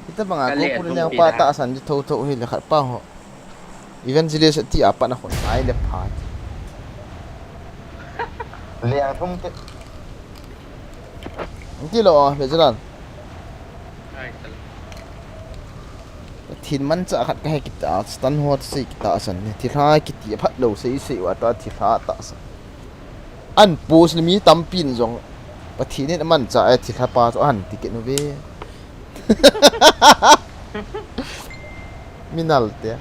Kita banga GoPro liang pa ta asan ji tho tho hi le khat pa ho. Evangelist ti apa na khon ai le pha. Liang thum te. Ti lo, Bejalan. Ai, tal. Thin man cha khat ka he kita, stun ho sei kita san ni. Thilha kiti phat lo sei sei wa ta thilha ta san. An post ni mi tampin jong. Pathen in aman cha e thilha pa chu ahan ti kit nu ve. Minal te.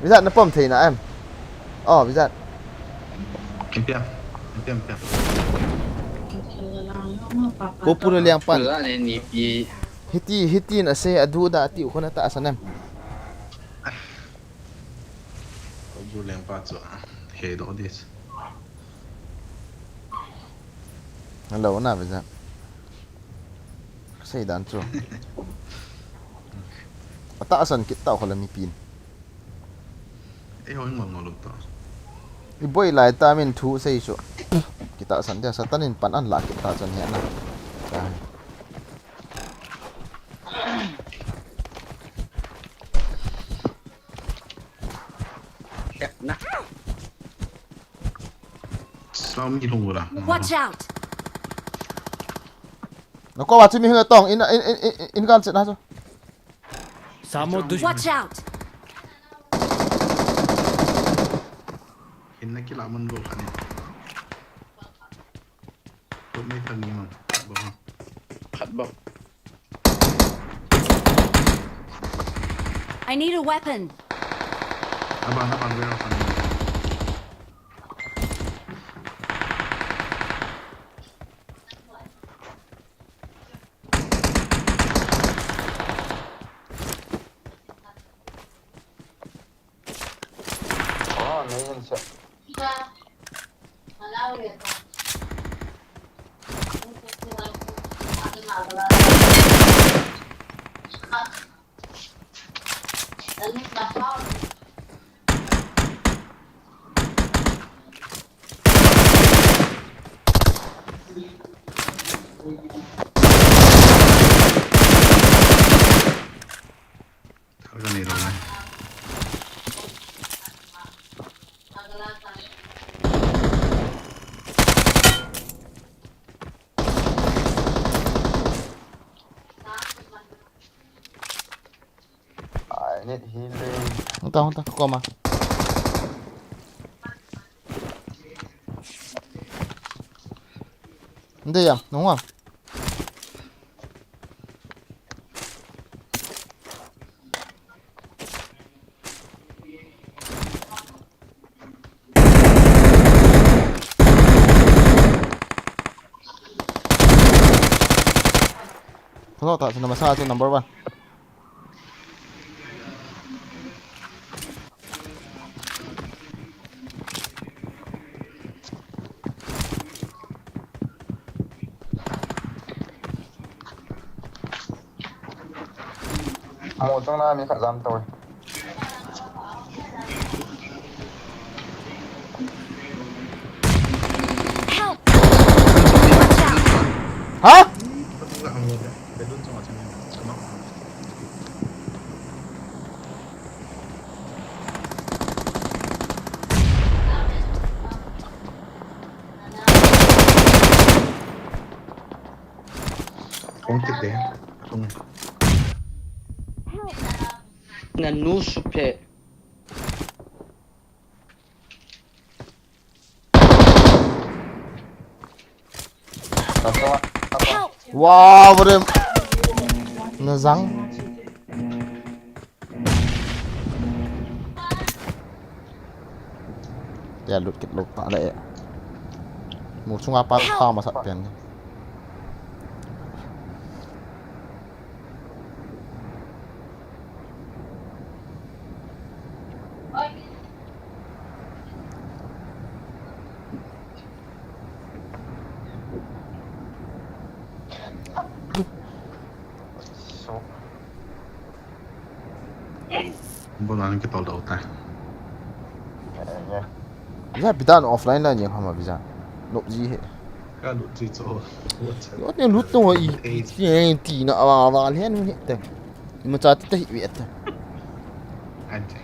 Vijat na pom thei na em. Oh, Vijat. Kim piam. Kim piam piam. Ko pura liang pan. Pura ni ni pi. Hiti, hiti na se adu da ti u khona ta san em. Ko pura liang pa chu. He do this. Hello, na Vijat. Sei dan chu. Ata san kit ta kho la mi pin. Ei, hoi ngol ngol ta. I boi lai ta min thu sei chu. Kita san dia Satan in pan an la kit ta chan he na. Ka. Sami lung ura. Watch out! Nako wa chimi hung tong in in in in kan chet na chu. Samo dush. Watch out! Hinna kila man bol khat ni. Tum mai thang ni man. Khat bol. Khat bol. I need a weapon. Abang, abang, abang, abang. I need healing. Hung tan, hung tan, koma. Nde yang, nunga. Kho ta chu number sa chu number one. Mo chang na mi khat jam to. Help! Watch out! Ha? Kong kit de. Kong. Nanu suphe. Help! Wow, bro. Nazang. Tia lut kit lou ta le. Mu chunga pa kha masat pen. Bolan ke tol dau ta. Visa bidan offline la nyeng hama visa. Nop ji he. Ka lut ji cho. Yo ne lut to i ti ti na wa wa le nu he te. Ima cha ti te hi ve te. Ante.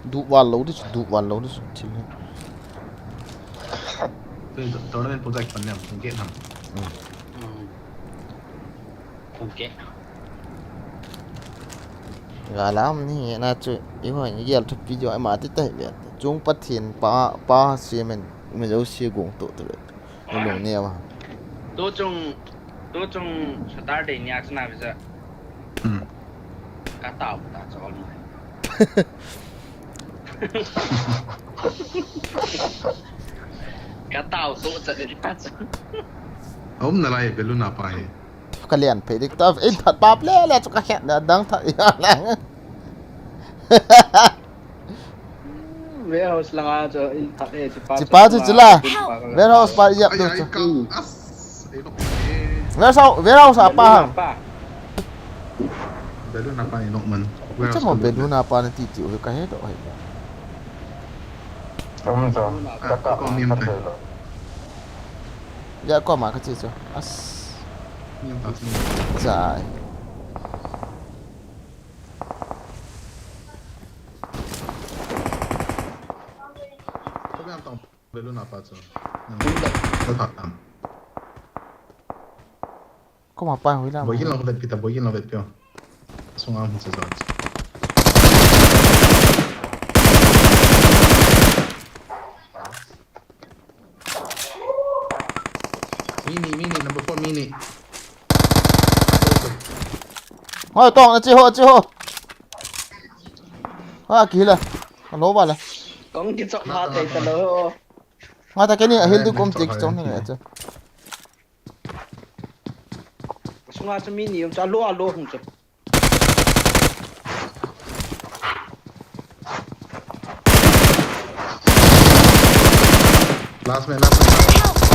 Du wa lo dis, du wa lo dis. Chil he. Tournament project pan nem, get ham. Kong ke. Galam ni na chu, i hoi ni gel thu video ai ma ti tai ve. Chung Pathen pa, pa si men, me jo si gong to to ve. Ni lo ne wa. Tu chung, tu chung Saturday ni a chuna ve sa. Hmm. Ka tao ta chol mai. Ka tao to cha ni ta cha. Om na lai belu na pa he. Ka lian phei dik ta, in phat pap le le chu ka het na dang tha ya lang. Warehouse langa chu in phat e, chu pa chu chu la. Warehouse pa yap tu chu. Warehouse, warehouse a pa hang. Bedroom a pa ni nok man. Chu mo bedroom a pa ni ti ti u ka he to he. Tum tum. Ka ka ko mi am ta. Ya ko ma ka chi chu. As. Ni am ta chu. Chai. Ko mi am ta. Bedroom a pa chu. Ni am ta. Ko ta tam. Ko ma pa hui la. Boy in la vet pita, boy in la vet pio. Sunga hung se zat. Mini, mini, number four, mini. Hoi, tong, achi ho, achi ho. Ha, kila. Alo ba la. Kong kichok ma te ta lo. Nga ta keni, a hil du kom tik chong ni achi. Sunga chu mi ni um chu, alo, alo hung chu. Last man, last man.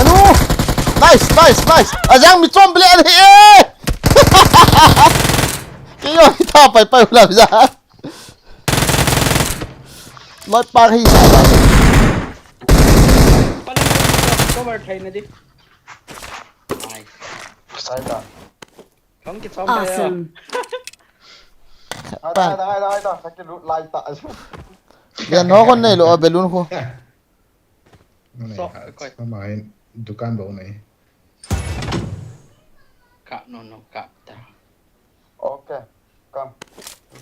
Anu! Nice, nice, nice! Ajang mi chom ble an hi e! Kei yo hi tha pai pai u la ja. Loi pa hi sa. Pala cover thei na di. Nice. Sai ta. Thong kichom thei. Awesome. Ai ta, ai ta, ai ta, ai ta. Sa kilut lai ta. Lian ho kon nei lo a balloon ko. Nung nei ha, koi. Ama in dukan bou nei. Ka no no ka ta. Okay. Come.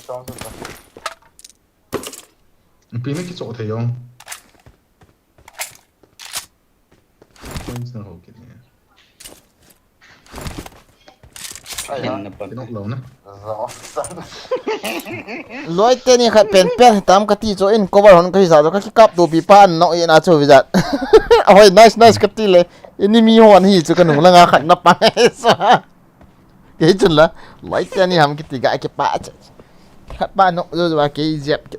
Chong su ta. Pi mi kicho thei jong. Points na ho kit ni. Ai ha. Kin na pon. Kinok lo na. Zo. Loi te ni khat pen pen tam kati cho in cover hon kahi sa cho kakikap to pi pa an no in a cho vijat. Ahoi nice nice kati le. Ini mi hon hi cho kanung langa khat na pa. Sa. Kei chun la. Loi te ni ham kiti ga kipa cho. Khat pa no jo jo kei jep.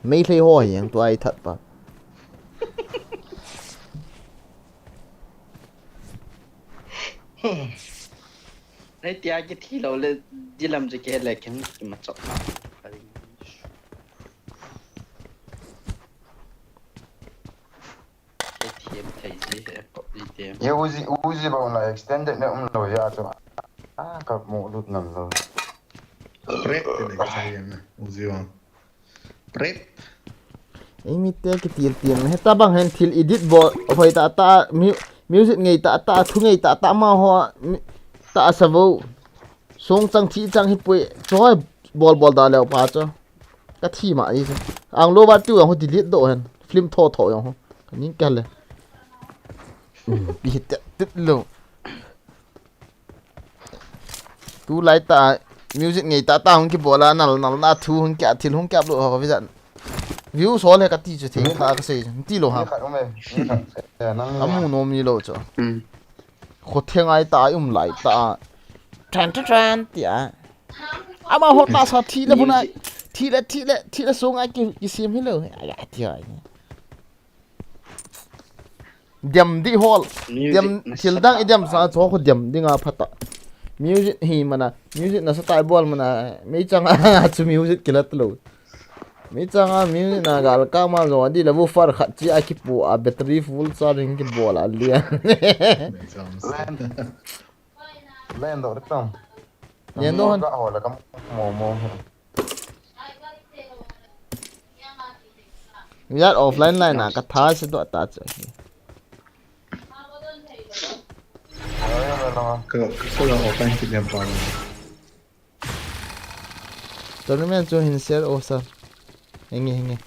Mei lei ho yang tu ai that pa. Nei tia kithi lo le dilam je ke le ken ki ma chok. Ke thi em thei ji he ko ji te. Ye Uzi Uzi ba la extended ne um lo ya cho. Ah ka mo lut nam lo. Prep te le ka sai na. Uzi wa. Prep. Ei mi te kitil til he ta bang hen thil edit bol hoi ta ta mu- music ngei ta ta thu ngei ta ta ma ho mi- ta sa vo. Song chang thi chang hi pui choi bol bol da leo pa cho. Ka thi ma ni. Ang lo ba tu ang ho delete do hen. Film tho tho yang ho. Ka ning ka le. Pi te tit lo. Tu lai ta music ngei ta ta hung ki bola nal nal na thu hung ki thil hung ki upload ho ka vijat. View sol he kati chu thei kha ka sei ti lo ha. Ni khat um e. Ni khat. Eh, nang ni. Amu nom ni lo chu. Kho theng ai ta um lai ta. Tran tran tran ti a. Ama ho ta sa thi le buna. Thi le thi le thi le sung ai ki ki sim hi lo. Ai ai ti ai. Dem di hol. Dem thil dang i dem sa cho khu dem di nga phata. Music hi mana. Music na sa tai bol mana. Mei chang a chu music kilat lo. Mei chang a music na gal ka ma zo di la woofer khat chi a ki pu a battery full charging ki bol a lia. Len. Len do ri tong. Len do han. Ka ho la ka mo mo. Yat offline line na ka tha se do ta che. Ka ka ko la offline ki dem pa. Tournament chu hin share o sir. Hinge hinge.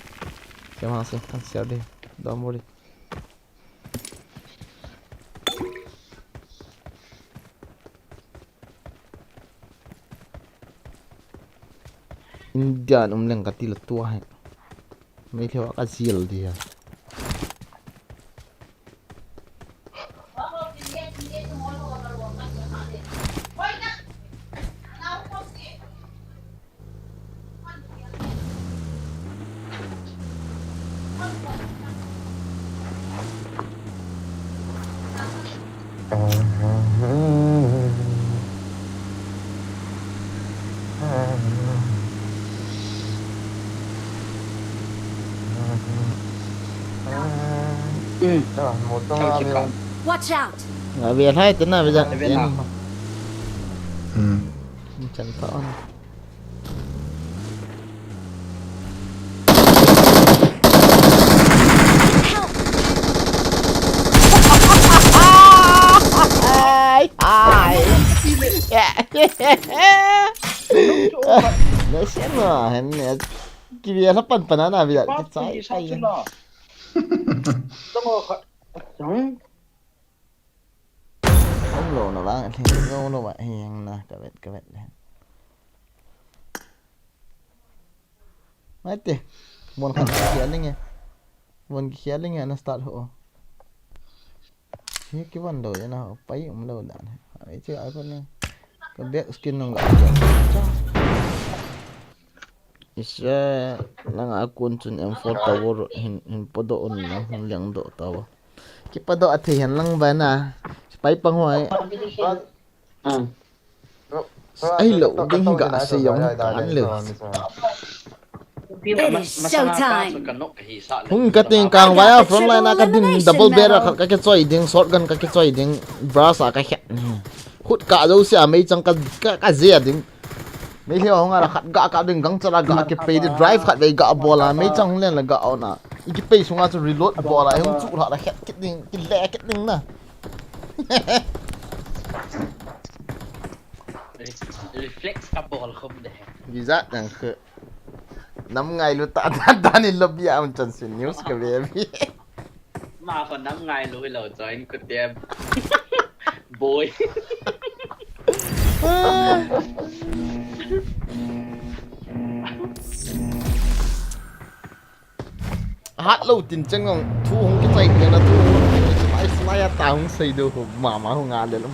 Kema se kan share de. Don't worry. India an um leng ka ti la tua he. Mei lhewa ka zil dia. Watch out! Nga ve hai tena ve ja. Ve na. Hmm. Chan pa on. Ai ai. Na sian ma hen ne. Ki ve la pan pan na ve ja. Ki chai chai. Om lo na vang, lo lo va, hiang na, ka vet, ka vet le. Mai te, mon khan ki khia linge. Mon ki khia linge, na start ho. Hi ki van lo ya na, pai um lo dan. Ai che ai ko na. Ka back skin nung ga. Isa, nang a kun chun M four tower hin, hin podoh un na, hin lengdoh tower. Kipodoh a thei hen lang ba na. Pai pang hoi. Ai lo, ding hi ga se yong kan lo. It is showtime. Hung ka ting kang vai a front line a ka din, double barrel khat ka kichoi ding, shotgun ka kichoi ding, brass a ka khet. Khut ka jo sia mei chang ka, ka, ka je ding. Mei lheh hung a la khat ga ka ding, gang chala ga kipei ding, drive khat vei ga bol a, mei chang hung len la ga on a. I kipei sunga chu reload bol a, hung chu la la khet kit ding, kile kit ding na. Re-, reflex ka bol khum de. Visa dang khe. Nam ngailu ta, ta, ta ni lobby a um chan sin news ka ve vi. Ma ko nam ngailu lo join ko te. Boy. Hat lo tin cheng ong thu hung kichai te na thu hung kichai slai a ta hung sei do ho mama hung a le lo.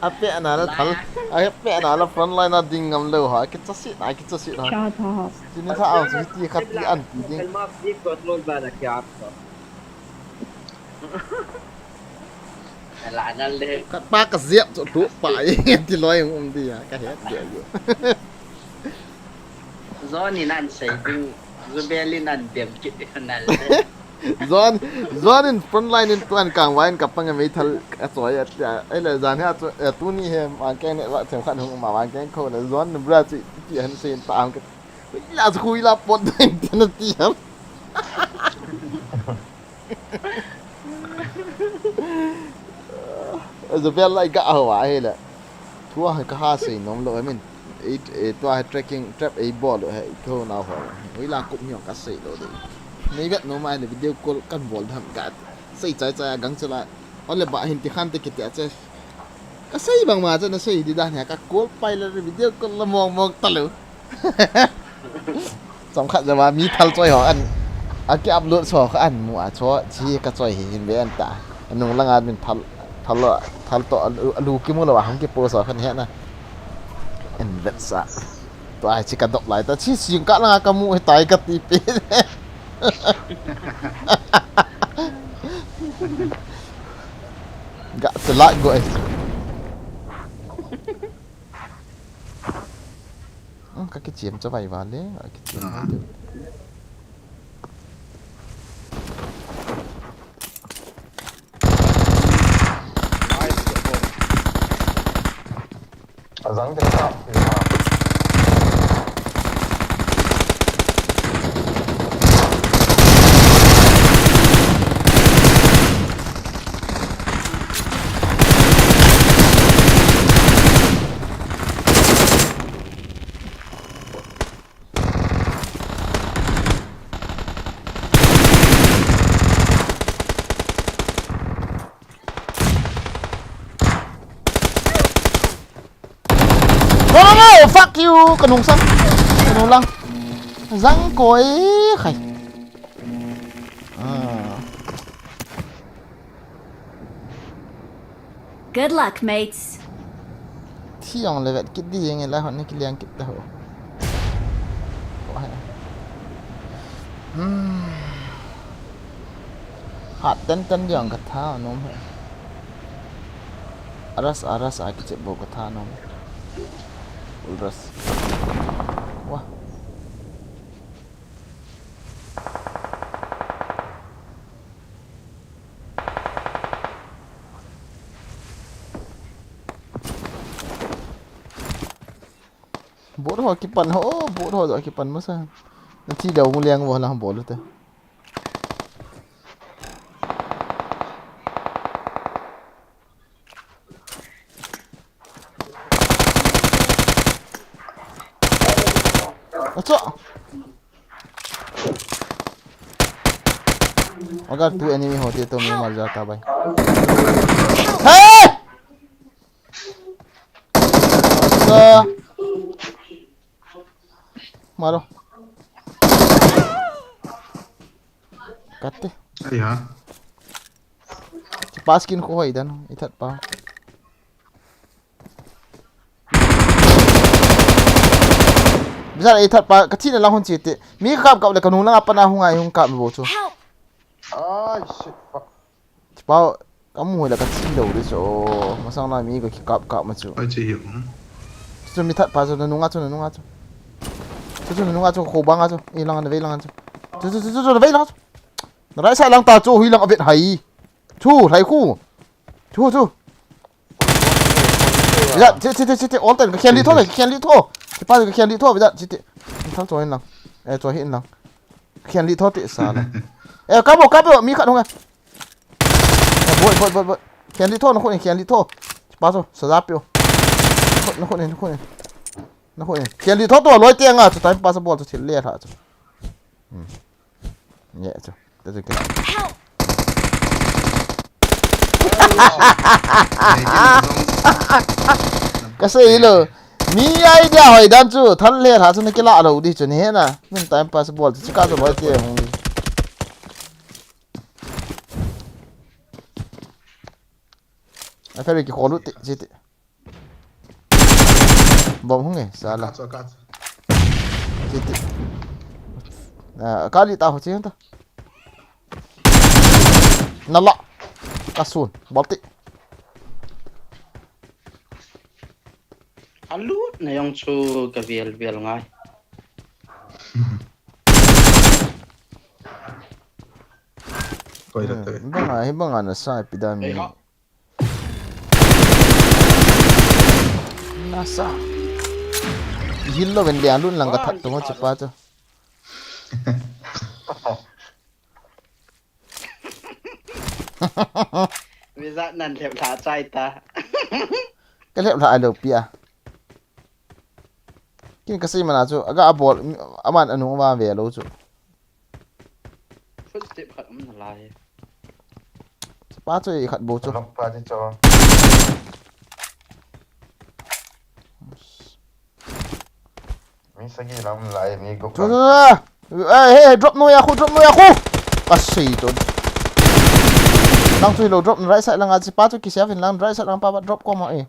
A pe na la thal, a pe na la front line a ding ngam lo ha, kicha si na, kicha si na. Cha tha ha. Tini tha ang su ti khat ti an ti ding. Kalma free control ba na kya aap ko? Ala na le. Khat pa ka ziap chu tu pa e, ti loi um dia, ka het dia yo. Zon in an sei ding, Zubel in an dem kit ding na le. Zon, Zon in front line in tuan kang vain ka pang mei thal ka choi a tia. Ei le zan ha chu, eh, tuni he man keng ne va chem khan hung ma man keng kho le Zon in bra chu ti han sei ta am ka. La chu hui la pot ding ti na ti ham. Zubel lai ga ho a he le. Tua hi ka ha sei nom lo, I mean, ei, ei, tua hi tracking trap ei bol lo, hi ko na ho. Ui la kup hiong ka sei lo de. Nei vet nom ai le video call kan bol tham ka sei chai chai a gang chala. On le ba hin ti khan te kiti a che. Ka sei bang ma che na sei di dan ha ka call pai le video call la mong mong ta lo. Chomkhat jama mi thal choi ho an, a ki upload so kha an mu a cho chi ka choi hi hin ve an ta. Anung langa min thal, thal lo, thal to a lu, a lu ki mu lo a hung ki post so khan he na. En vet sa. Tua chi ka dop lai ta chi sing ka langa ka mu he tai ka ti pe. Ga chalak go ai. Hmm, ka kichiam chavai vale, ka kichiam. Ah. Azang te ka. No, no, no, fuck you, ka nung sang. Ka nung lang. Zang koi khai. Ah. Good luck, mates. Thi jong le vet kit di jeng e, lai hon ni kiliang kit ta ho. Ko hai. Hmm. Hat ten ten jong ka tha nom he. Aras, aras a kichep bo ka tha nom. Ulras. Wah. Bot ho kipan ho, bot ho jo kipan masa. Na thi dau mu liang vo lang bot te. Acha. Agar tu enemy hote to main mar jata bhai. Hey! Acha. Maro. Katte. Ai ha. Kipa skin ko hoi dan, i that pa. Bisa i that pa, ka thina lang hon chi te. Mi ka kap kap le ka nung lang a pana hung ai hung kap bo chu. Help! Ai, shit, fuck. Kipa, ka mu le ka thi lo de chu. Masang na mi ka kikap kap ma chu. Ai, chi hi. Chu mi that pa chu na nung a chu, na nung a chu. Chu chu nunga chu kho banga chu. I langa na vei langa chu. Chu chu chu chu chu vei langa chu. Na right side lang ta chu hui lang a vet hai. Chu, hai khu. Chu chu. Vijat, chi chi chi chi, all time ka khen li tho, ka khen li tho. Chi pa ka khen li tho, Vijat, chi ti. Thal choi in lang. Eh, choi hin lang. Khen li tho ti sa la. Eh, ka bo, ka bo, mi khat hung e. Eh, boi, boi, boi, boi. Khen li tho, na khun in khen li tho. Chi pa chu, sa ja pio. Na khun in, na khun in. Na khun in. Khen li tho to, loi te nga chu, time pass bol chu thil le tha chu. Hmm. Nge chu. Te chu kila. Help! Ka sei lo. Mi idea hoi dan chu, thal le tha chu na kila lo di chu ni he na. Min time pass bol chu ka chu loi te hung. A ferry ki kholu ti, chi ti. Bom hung e, sala. Ka chu, ka chu. Chi ti. Ah, ka li ta ho chi ta. Na la. Ka sun, bol ti. A lut na jong chu ka vel vel ngai. Koi da te. Hmm, banga, hi banga na sa pi da mi. Ei, ha. Nasa. Hil lo ven dia lun lang ka that tu mo chapa chu. Vijat nan lhep lha chai ta. Ka lhep lha lo pia. Kin ka sei mana chu, aga a bol, aman anu va ve lo chu. Footstep khat um na lai. Pa chu i khat bo chu. Lok pa chu chu. Mi sagi lam lai, mi guk. Chu, chu, chu. Eh, hey, drop noi a khu, drop noi a khu. Ka sei chu. Lang chu lo drop right side lang a chi pa chu ki save in lang right side lang pa, pa drop ko ma e.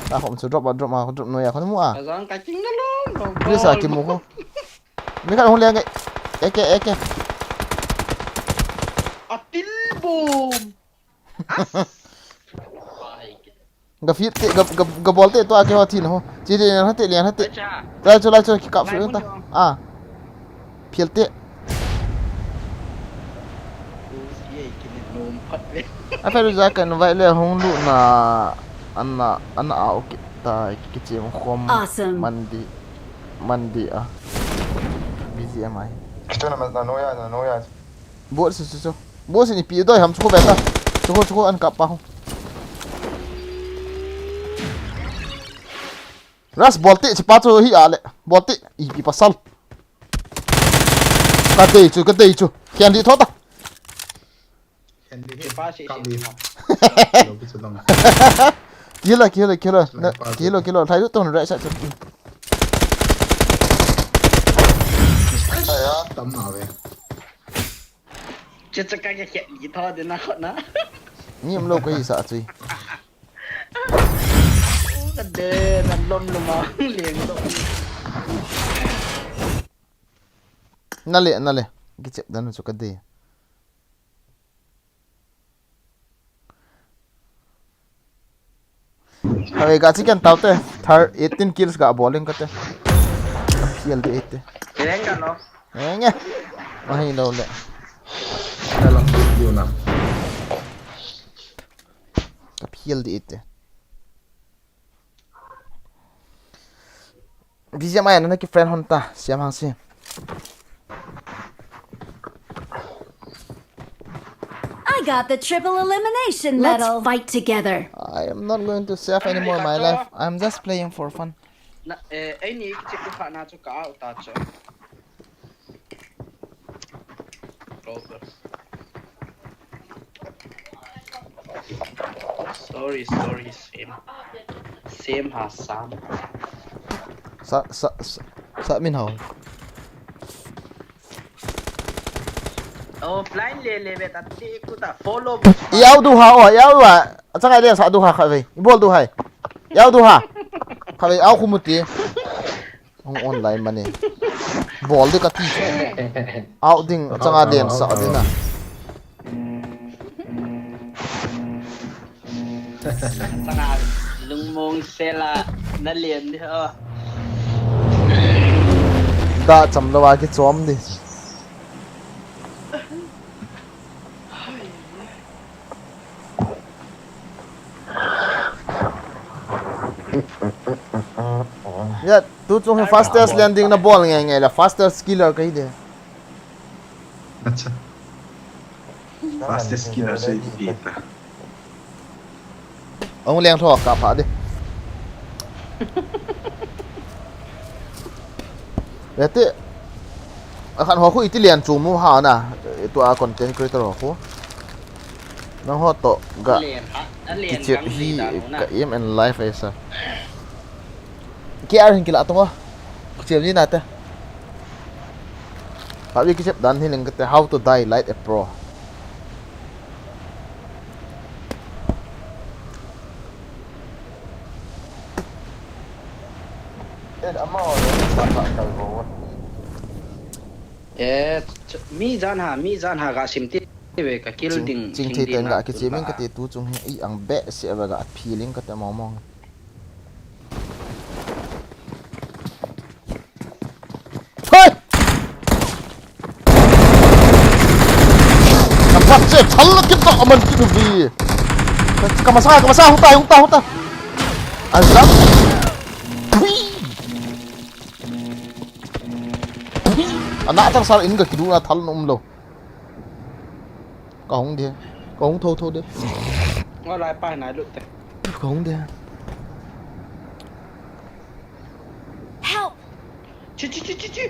Ta khom chu drop a, drop a, drop noi a khu mu a. Ka jang ka ching na lo, lo. Please a ki mu khu. Mi khat hung leng e. Eke, eke. A til bom. Ga fit te, ga, ga, ga bol te to a ke ho thin ho. Chi te lian ha te, lian ha te. Acha. Lai chu, lai chu, ki kap su ta. Ah. Phil te. Ye, ki ni nom phat ve. A fe ru ja kan vai le hung lu na. Ana, ana au ki ta, ki chi khom. Awesome. Mandi. Mandi a. B G M I. Kitu na, na no ya, na no ya. Bot si, si, si. Bot si ni pi doi ham chu ko beta. Chu ko, chu ko an kap pa ho. Ras bol te, chi pa chu hi a le. Bol te, i pi pasal. Ka dei chu, ka dei chu. Kian di tho ta. Kian di pa si, si. Lo bi chu dong. Kilo, kilo, kilo. Na, kilo, kilo. Thai tu ton right side chu. Aya, tam na ve. Chu chu ka ke khet ni tho de na khot na. Ni um lo ko hi sa chui. Ka de na lom lom a leng lo. Na le, na le. Ki chep dan chu ka de. Awe, ga chi ken tau te. Thar eighteen kills ga bowling ka te. Phial di eight te. Eng ka lo. Eng e. Ahi lo le. Hello, you na. Ka phial di eight te. B G M I na ki friend hon ta, siam hang si. I got the triple elimination medal. Let's fight together. I am not going to save anymore my life. I'm just playing for fun. Na, eh, eh, ni ki check ka na chu ka out ta chu. Robert. Sorry, sorry, Sam. Sam ha Sam. Sa, sa, sa, sa min hao. Oh, blind le le ve ta ti ku ta follow. Yau du ha, oh, yau wa. Acha kai le sa du ha kha ve. Bol du hai. Yau du ha. Kha ve, au khu mu ti. Hung online mani. Bol di ka ti. Out ding, changa den sa di na. Changa lungmong sela na len di ho. Ka cham lou a kichom di. Ya, tu chung hi fastest landing na bol nge nge la, fastest killer kahi de. Acha. Fastest killer se ita. Ahung leng tho ka pha de. Ati. Akhan ho khu iti lian chu mu ha na. Tua content creator ho khu. Nang ho to ga. Alen ha, alen kichep gang hi nei dan ho na. Ka aim and life esa. K R hin kila tonga. Kichep ni na te. Ka wi kichep dan hi leng ka te how to die like a pro. Eh, ama ho le, eh, sa, sa, kal vo. Eh, ch-, mi jan ha, mi jan ha ga sim ti ve ka kill ding, ching thei ten ga kichi min ka ti tu chung hi, i ang be se va ga feeling ka te mo mo. Hoi! Ka pat che, thal la kit ta, aman kit u vi. Ka, ka masa, ka masa, huta, huta, huta. Azam. Pui. Pui. Ana tang sar in ka kidu na thal na um lo. Ka hung de. Ka hung tho tho de. Nga lai pa na lut te. Ka hung de. Help! Chi, chi, chi, chi, chi.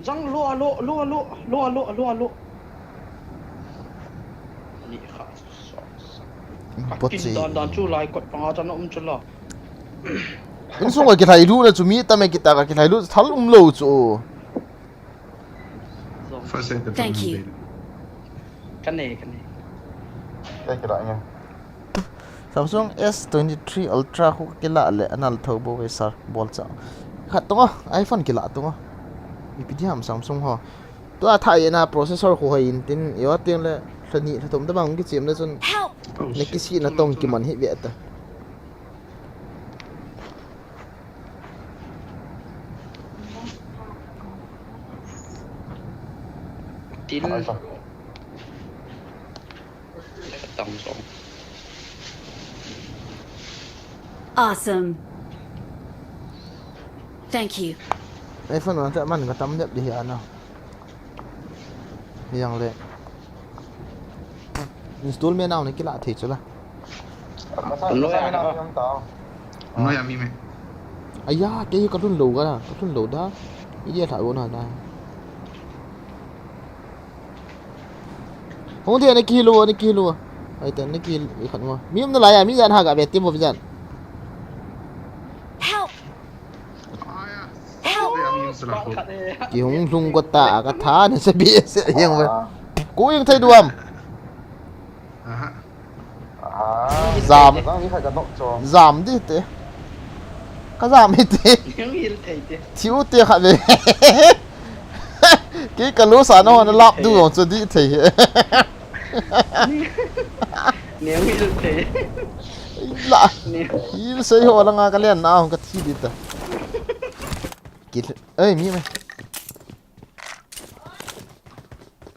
Jang lo, lo, lo, lo, lo, lo, lo, lo. Ni kha, so, so. Ka kin dan dan chu lai kot panga chan um chu la. Insung a kilhai lu na chu mi tam e kita ka kilhai lu thal um lo chu. First aid. Thank you. Ka nei, ka nei. Ka kila nge. Samsung S twenty-three Ultra khu kila le anal tho bo ve sir bol cha. Khat tonga iPhone kila tonga. Ipi di ham Samsung ho. Tua thai na processor khu hoi in tin yo tin le thani thathum da bang ki chem le chun. Help! Ne kisi na tong ki man hi ve ta. Tin. Ai, sa. Tong song. Awesome. Thank you. iPhone wan ta man ka tam dep di ana. Yang le. Install me nau ne kila thei chula. Masa, masa me nau yang ta. Noi ami me. Aya, ke ka lun lo ga, ka lun lo da. Idia tha go na da. Hung dia ne kilo, ne kilo. Ai ta ne kilo, i khat mo. Mi um na la ya, mi jan ha ga be ti mo jan. Help! Ki hung lhung ko ta ka tha na se bi se yang ve. Ko yang thei duam. Jam. Jam di te. Ka jam hi te. Thiu te kha ve. Ki ka lo sa no na lap du chu di thei. Neu hil thei. La. Hil sei ho la nga ka len na ka thi di ta. Ki, ei, mi mai.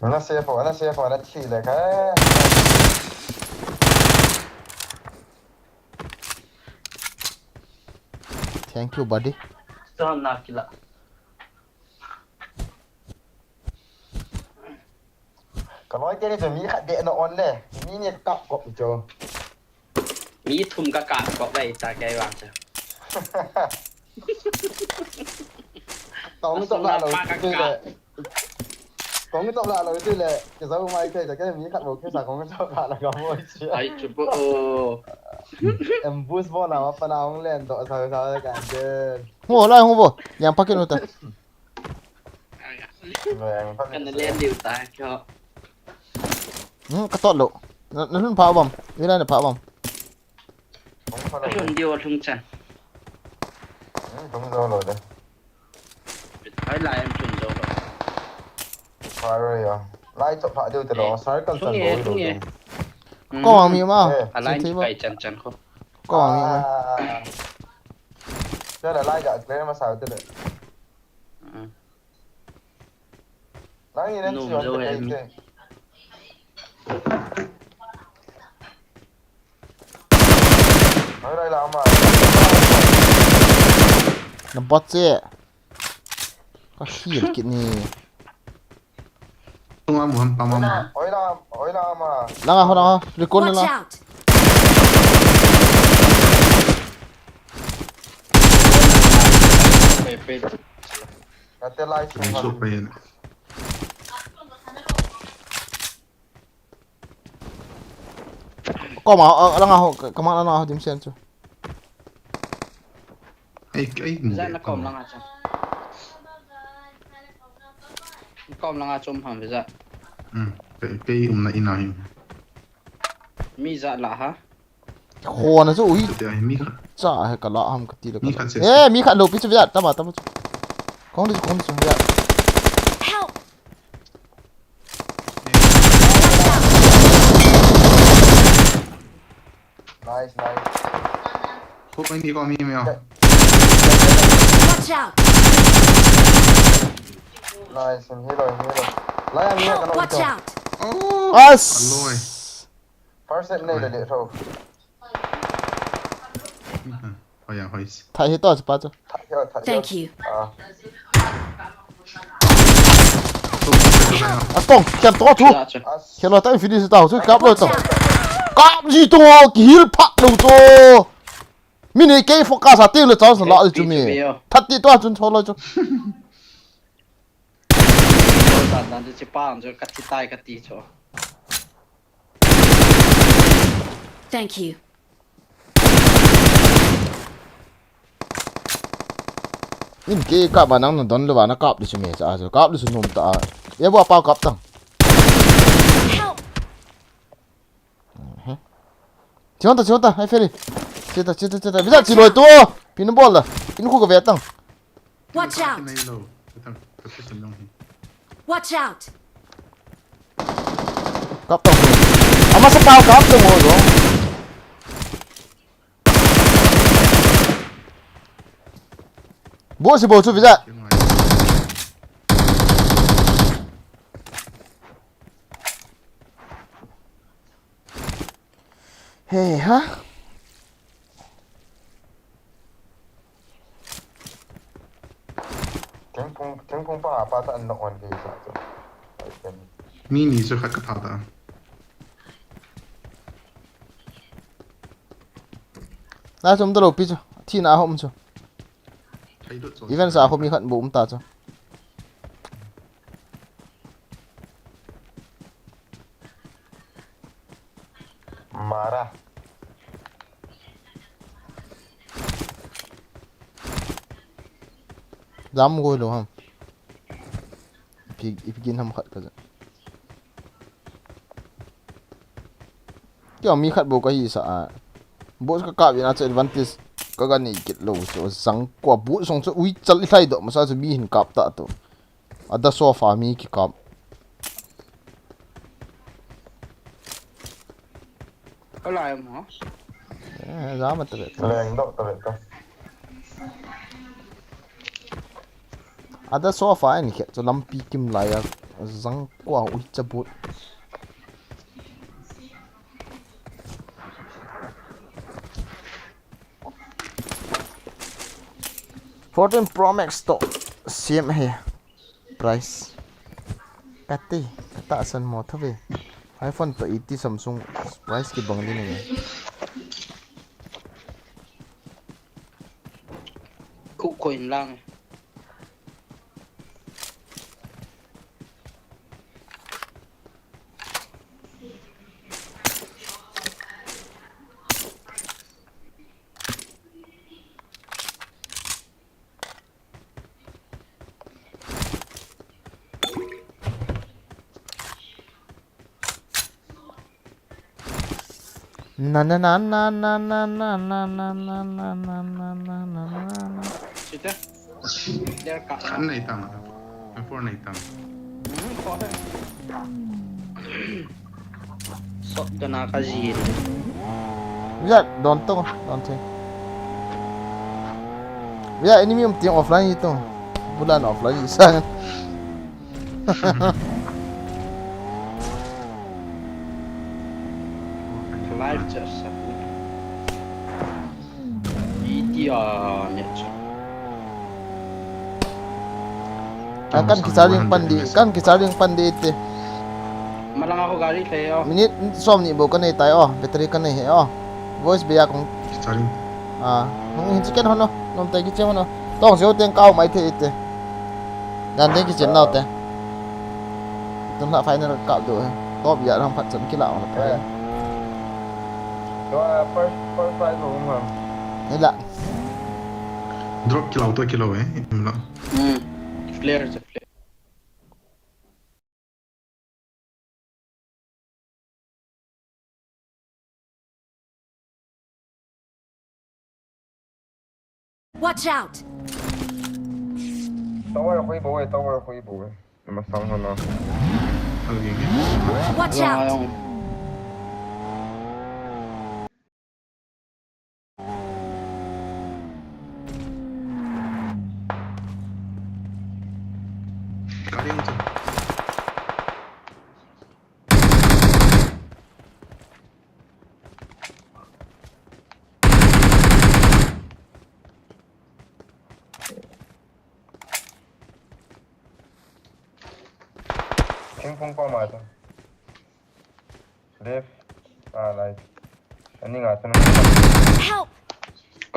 Na se fo, na se fo, na thi le ka. Thank you, buddy. Sa na kila. Ka loi te ni chu mi khat de na on le. Mi ni kap kop chu. Mi thum ka kap kop le ta kai vang chu. Tong to la lo tu le. Tong to la lo tu le. Ke zau mai ke ke mi khat lo ke sa kong to la la ka mo chi. Ai chu bo. Em bus bo na pa na ong len to sa sa ka de. Ngo lai ngo bo. Yang pa ke no ta. Kana len diu ta kyo. Hmm, ka tot lo. Na, na lhun pha bam. Ila na pha bam. Lhun diu lhun chan. Hmm, lhun zo lo de. Ai lai em lhun zo lo. Pha ro ya. Lai chop pha diu te lo. Circle chan lo lo. Ko ang mi ma. A lai kai chan chan ko. Ko ang mi ma. Te la lai ga clear ma sa te le. Nang in en. Nom si wan jo te he kai mi. Te. Hoi lai la ma. Na bot che. Ka heal kit ni. Tunga muhan pama ma. Hoi la, hoi la ma. Langa ho, langa ho. Recall na Watch la. Out! Pe, pe. Kate lai. Ni so pe. Kom a, a, langa ho, ka, kama langa ho dim sen chu. Ai, ai, Vizat na kom langa chu. Kom langa chu um ham Vizat. Hmm, kei, kei umna in a hi. Mi ja la ha. Khona chu ui. Tia hi mi khat. Cha he ka la ham ka ti le ka. Mi khat se. Eh, mi khat lo pi chu Vizat, tama, tama chu. Kong di chu, kong di chu Vizat. Help! Nice, nice. Khup mai ni ko mi mi a. Watch out! Nice, hero, hero. Lai a mi. Help, ka lo watch ito. Out! Oh! As! Aloi. First aid nei le le tho. Hoi a, hoi si. Thai hi to si pa chu. Tha, tha, tha. Thank you. Ah. A tong, kian to thu. As. Kian lo ta finish ta chu kap lo to. Watch out! Kap ji to, ki heal phat lo to. Mi ni kei focus a teng le chance la chu mi. Thirty to chun cho lo chu. Tan dan chu chi pa ang chu ka chi tai ka ti chu. Thank you. In ke kap ba nang na don le ba na kap di chu me cha chu kap di chu nom ta. Ye bo pa kap tang. Help! Chon ta, chon ta, ai Feli. Chita, chita, chita. Vizat chi loi tu. Pin bol la. In khu ka ve tang. Watch out! Nei lo. Ka tang, ka tang nong hi. Watch out! Kap tang. Amasa pa kap tang mo lo. Bo si bo chu Vizat. He ha. Thingphung, thingphung panga pa ta an nok on kei sa chu. Mi ni chu khat ka tha ta. Na chu um ta lo pi chu. Thina a hom chu. Thei lut chu. Event sa a hom mi khat bo um ta chu. Mara. Jam goi lo ham. Ipi, ipi gin ham khat ka ja. Kio mi khat bo ka hi sa a. Bo ka kap in a chu advantage ka ga nei kit lo chu jang ko bo song chu ui chal i thlai doh masa chu mi hin kap ta tu. Ada sofa mi kikap. Ka lai mo? Eh, jam ta ve. Leng doh ta ve ta. Ada sofa in khe chu lampi kim lai a jang ko ui cha but. Fourteen Pro Max to siam he. Price. Kati, kata san mo thavi. iPhone to eighty Samsung price kibang din nge. Ku coin lang. Na na na na. Sita. Dia ka. Kan nei tang. Kan for nei tang. Hmm, ko. Sot dana ka jin. Ya, don to, don to. Ya, enemy um tiang offline itu. Bulan offline isan. Live just a bit. Iti a net. Kan kicharing pan di, kan kicharing pan di iti. Malang ako gari kayo. Minute som ni bou kanei tai o, battery kanei he o. Voice bia kong. Kicharing. Ah, hung hin chicken hono, nom tai kichen hono. Tong seo teng kau mai the iti. Dan teng kichen nau te. Tun la final kap do he. Top ya ram phat chan kila ong la. First, first prize ko hung ham. Ila. Drop kilo to kilo eh. Imla. Hmm. Flare se flare. Watch out! Tower hui bo eh, tower hui bo eh. Masang ho na. Watch out! Thingphung koma chu. Left. Ah, right. Ani nga chu nang. Help!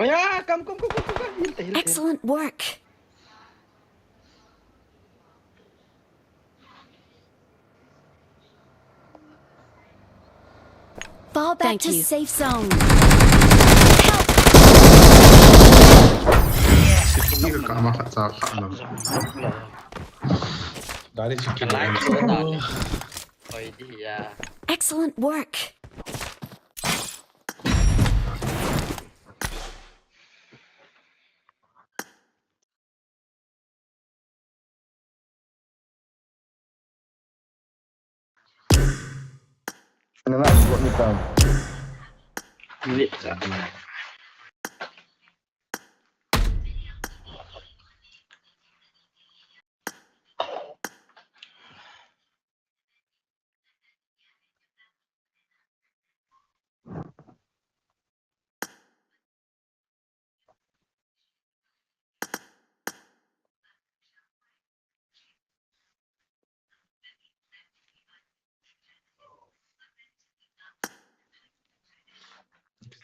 Oya, kam, kam, kam, kam, kam, kam. Hil te, hil te. Excellent work. Fall back to safe zone. Help! Safety ka kama khat cha khat na. Dari safety. Oi, di ya. Excellent work.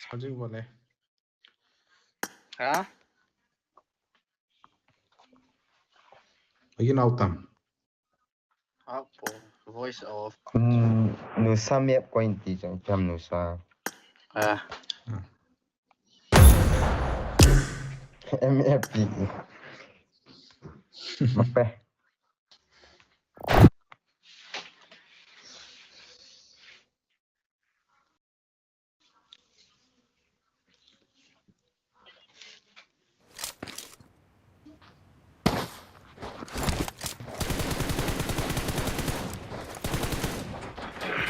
Charging bol e. Ha? Lagi nau tam. Apo, voice off. Hmm, nusa map ko inti chang cham nusa. Ah. M F P. Mape.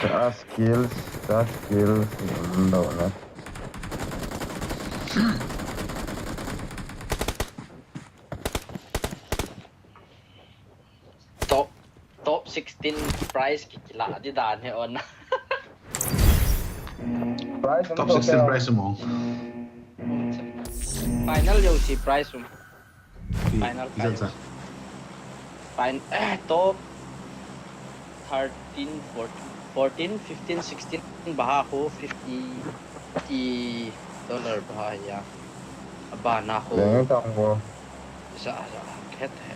Ka skills, ka skills, no, no. Top, top sixteen prize ki, kila di dan he on. Prize um top sixteen prize um. Final yo si prize um. Final prize. Fine, eh, top thirteen, fourteen, fourteen, fifteen, sixteen, baha ho fifty, fifty dollar baha ya. Abana ho. Leng tang bo. Za, za, khet he.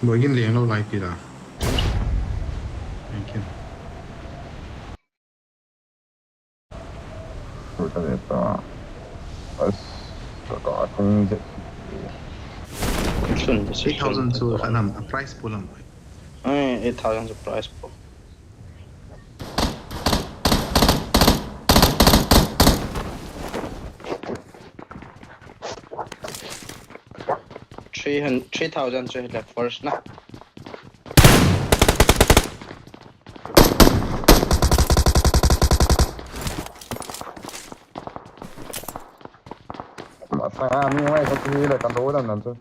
Boigin leng lo lai pi da. Thank you. Eight thousand chu khanam, a prize pool am. Eh, eight thousand chu prize pool. Three hundred, three thousand chu hile first na. Mas Pai a, mi ngai ka ti le kan do dan nan chu.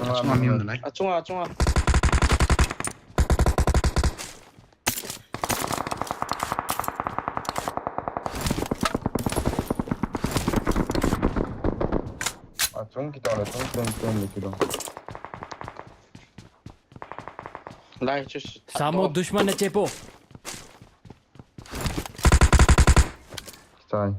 Achunga mi um nalai. Achunga, achunga. Achung kita le, chung ten ten le kilo. Lai chu. Samo dushman na chepo. Chai.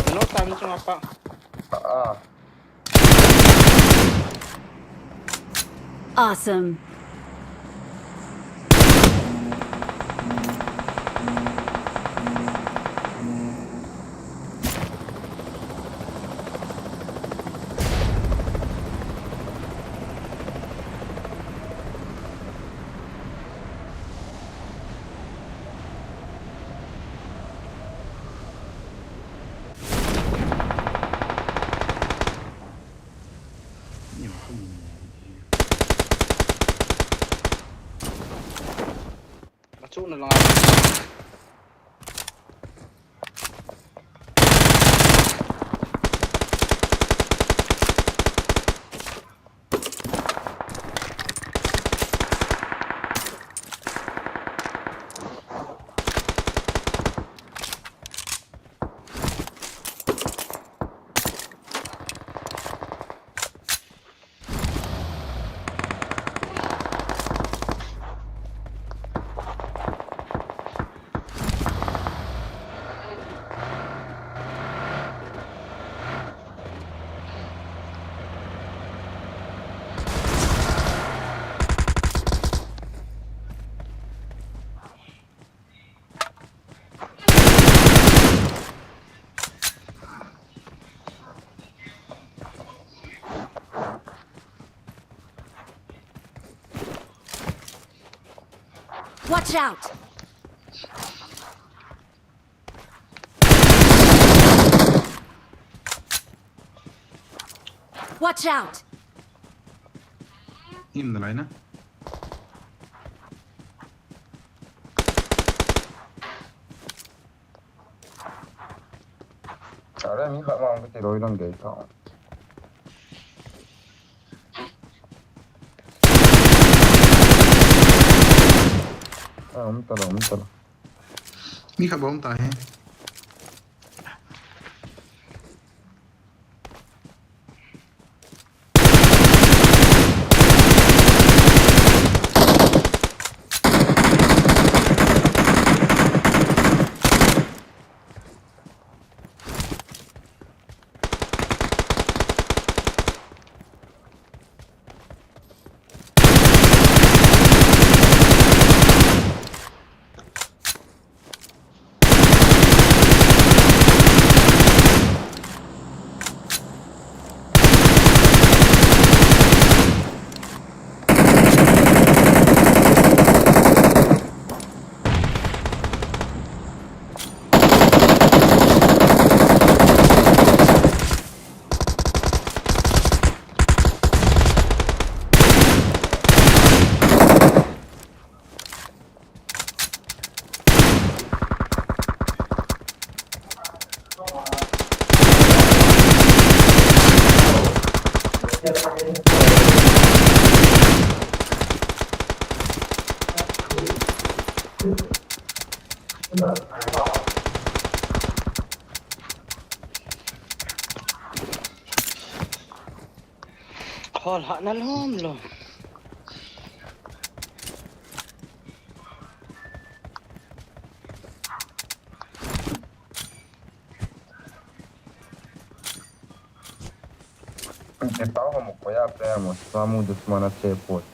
Hello, Sam, chung apa? Ah. Awesome. Achuna lang. Watch out! Watch out! Im na lai na. Are mi khat mang kati loi lang dei ta. Ah, um ta lo, um ta lo. Mi khat bom ta he. Hol ha na lom lom. Ipau hamo koya pe mo, samu dusman a se pot.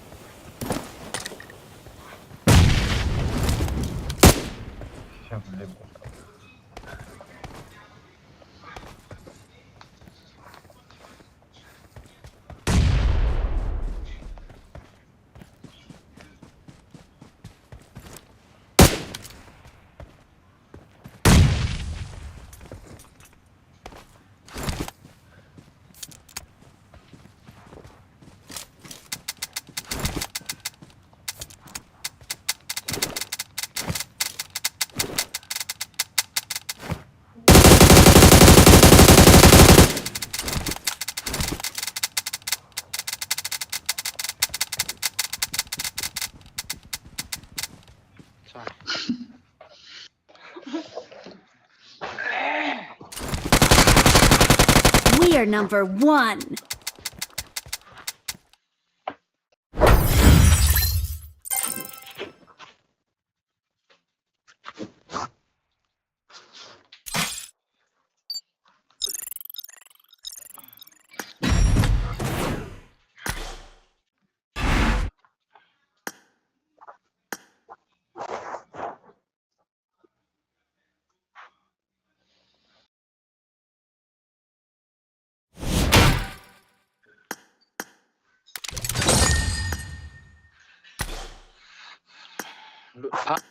We are number one. Lut phat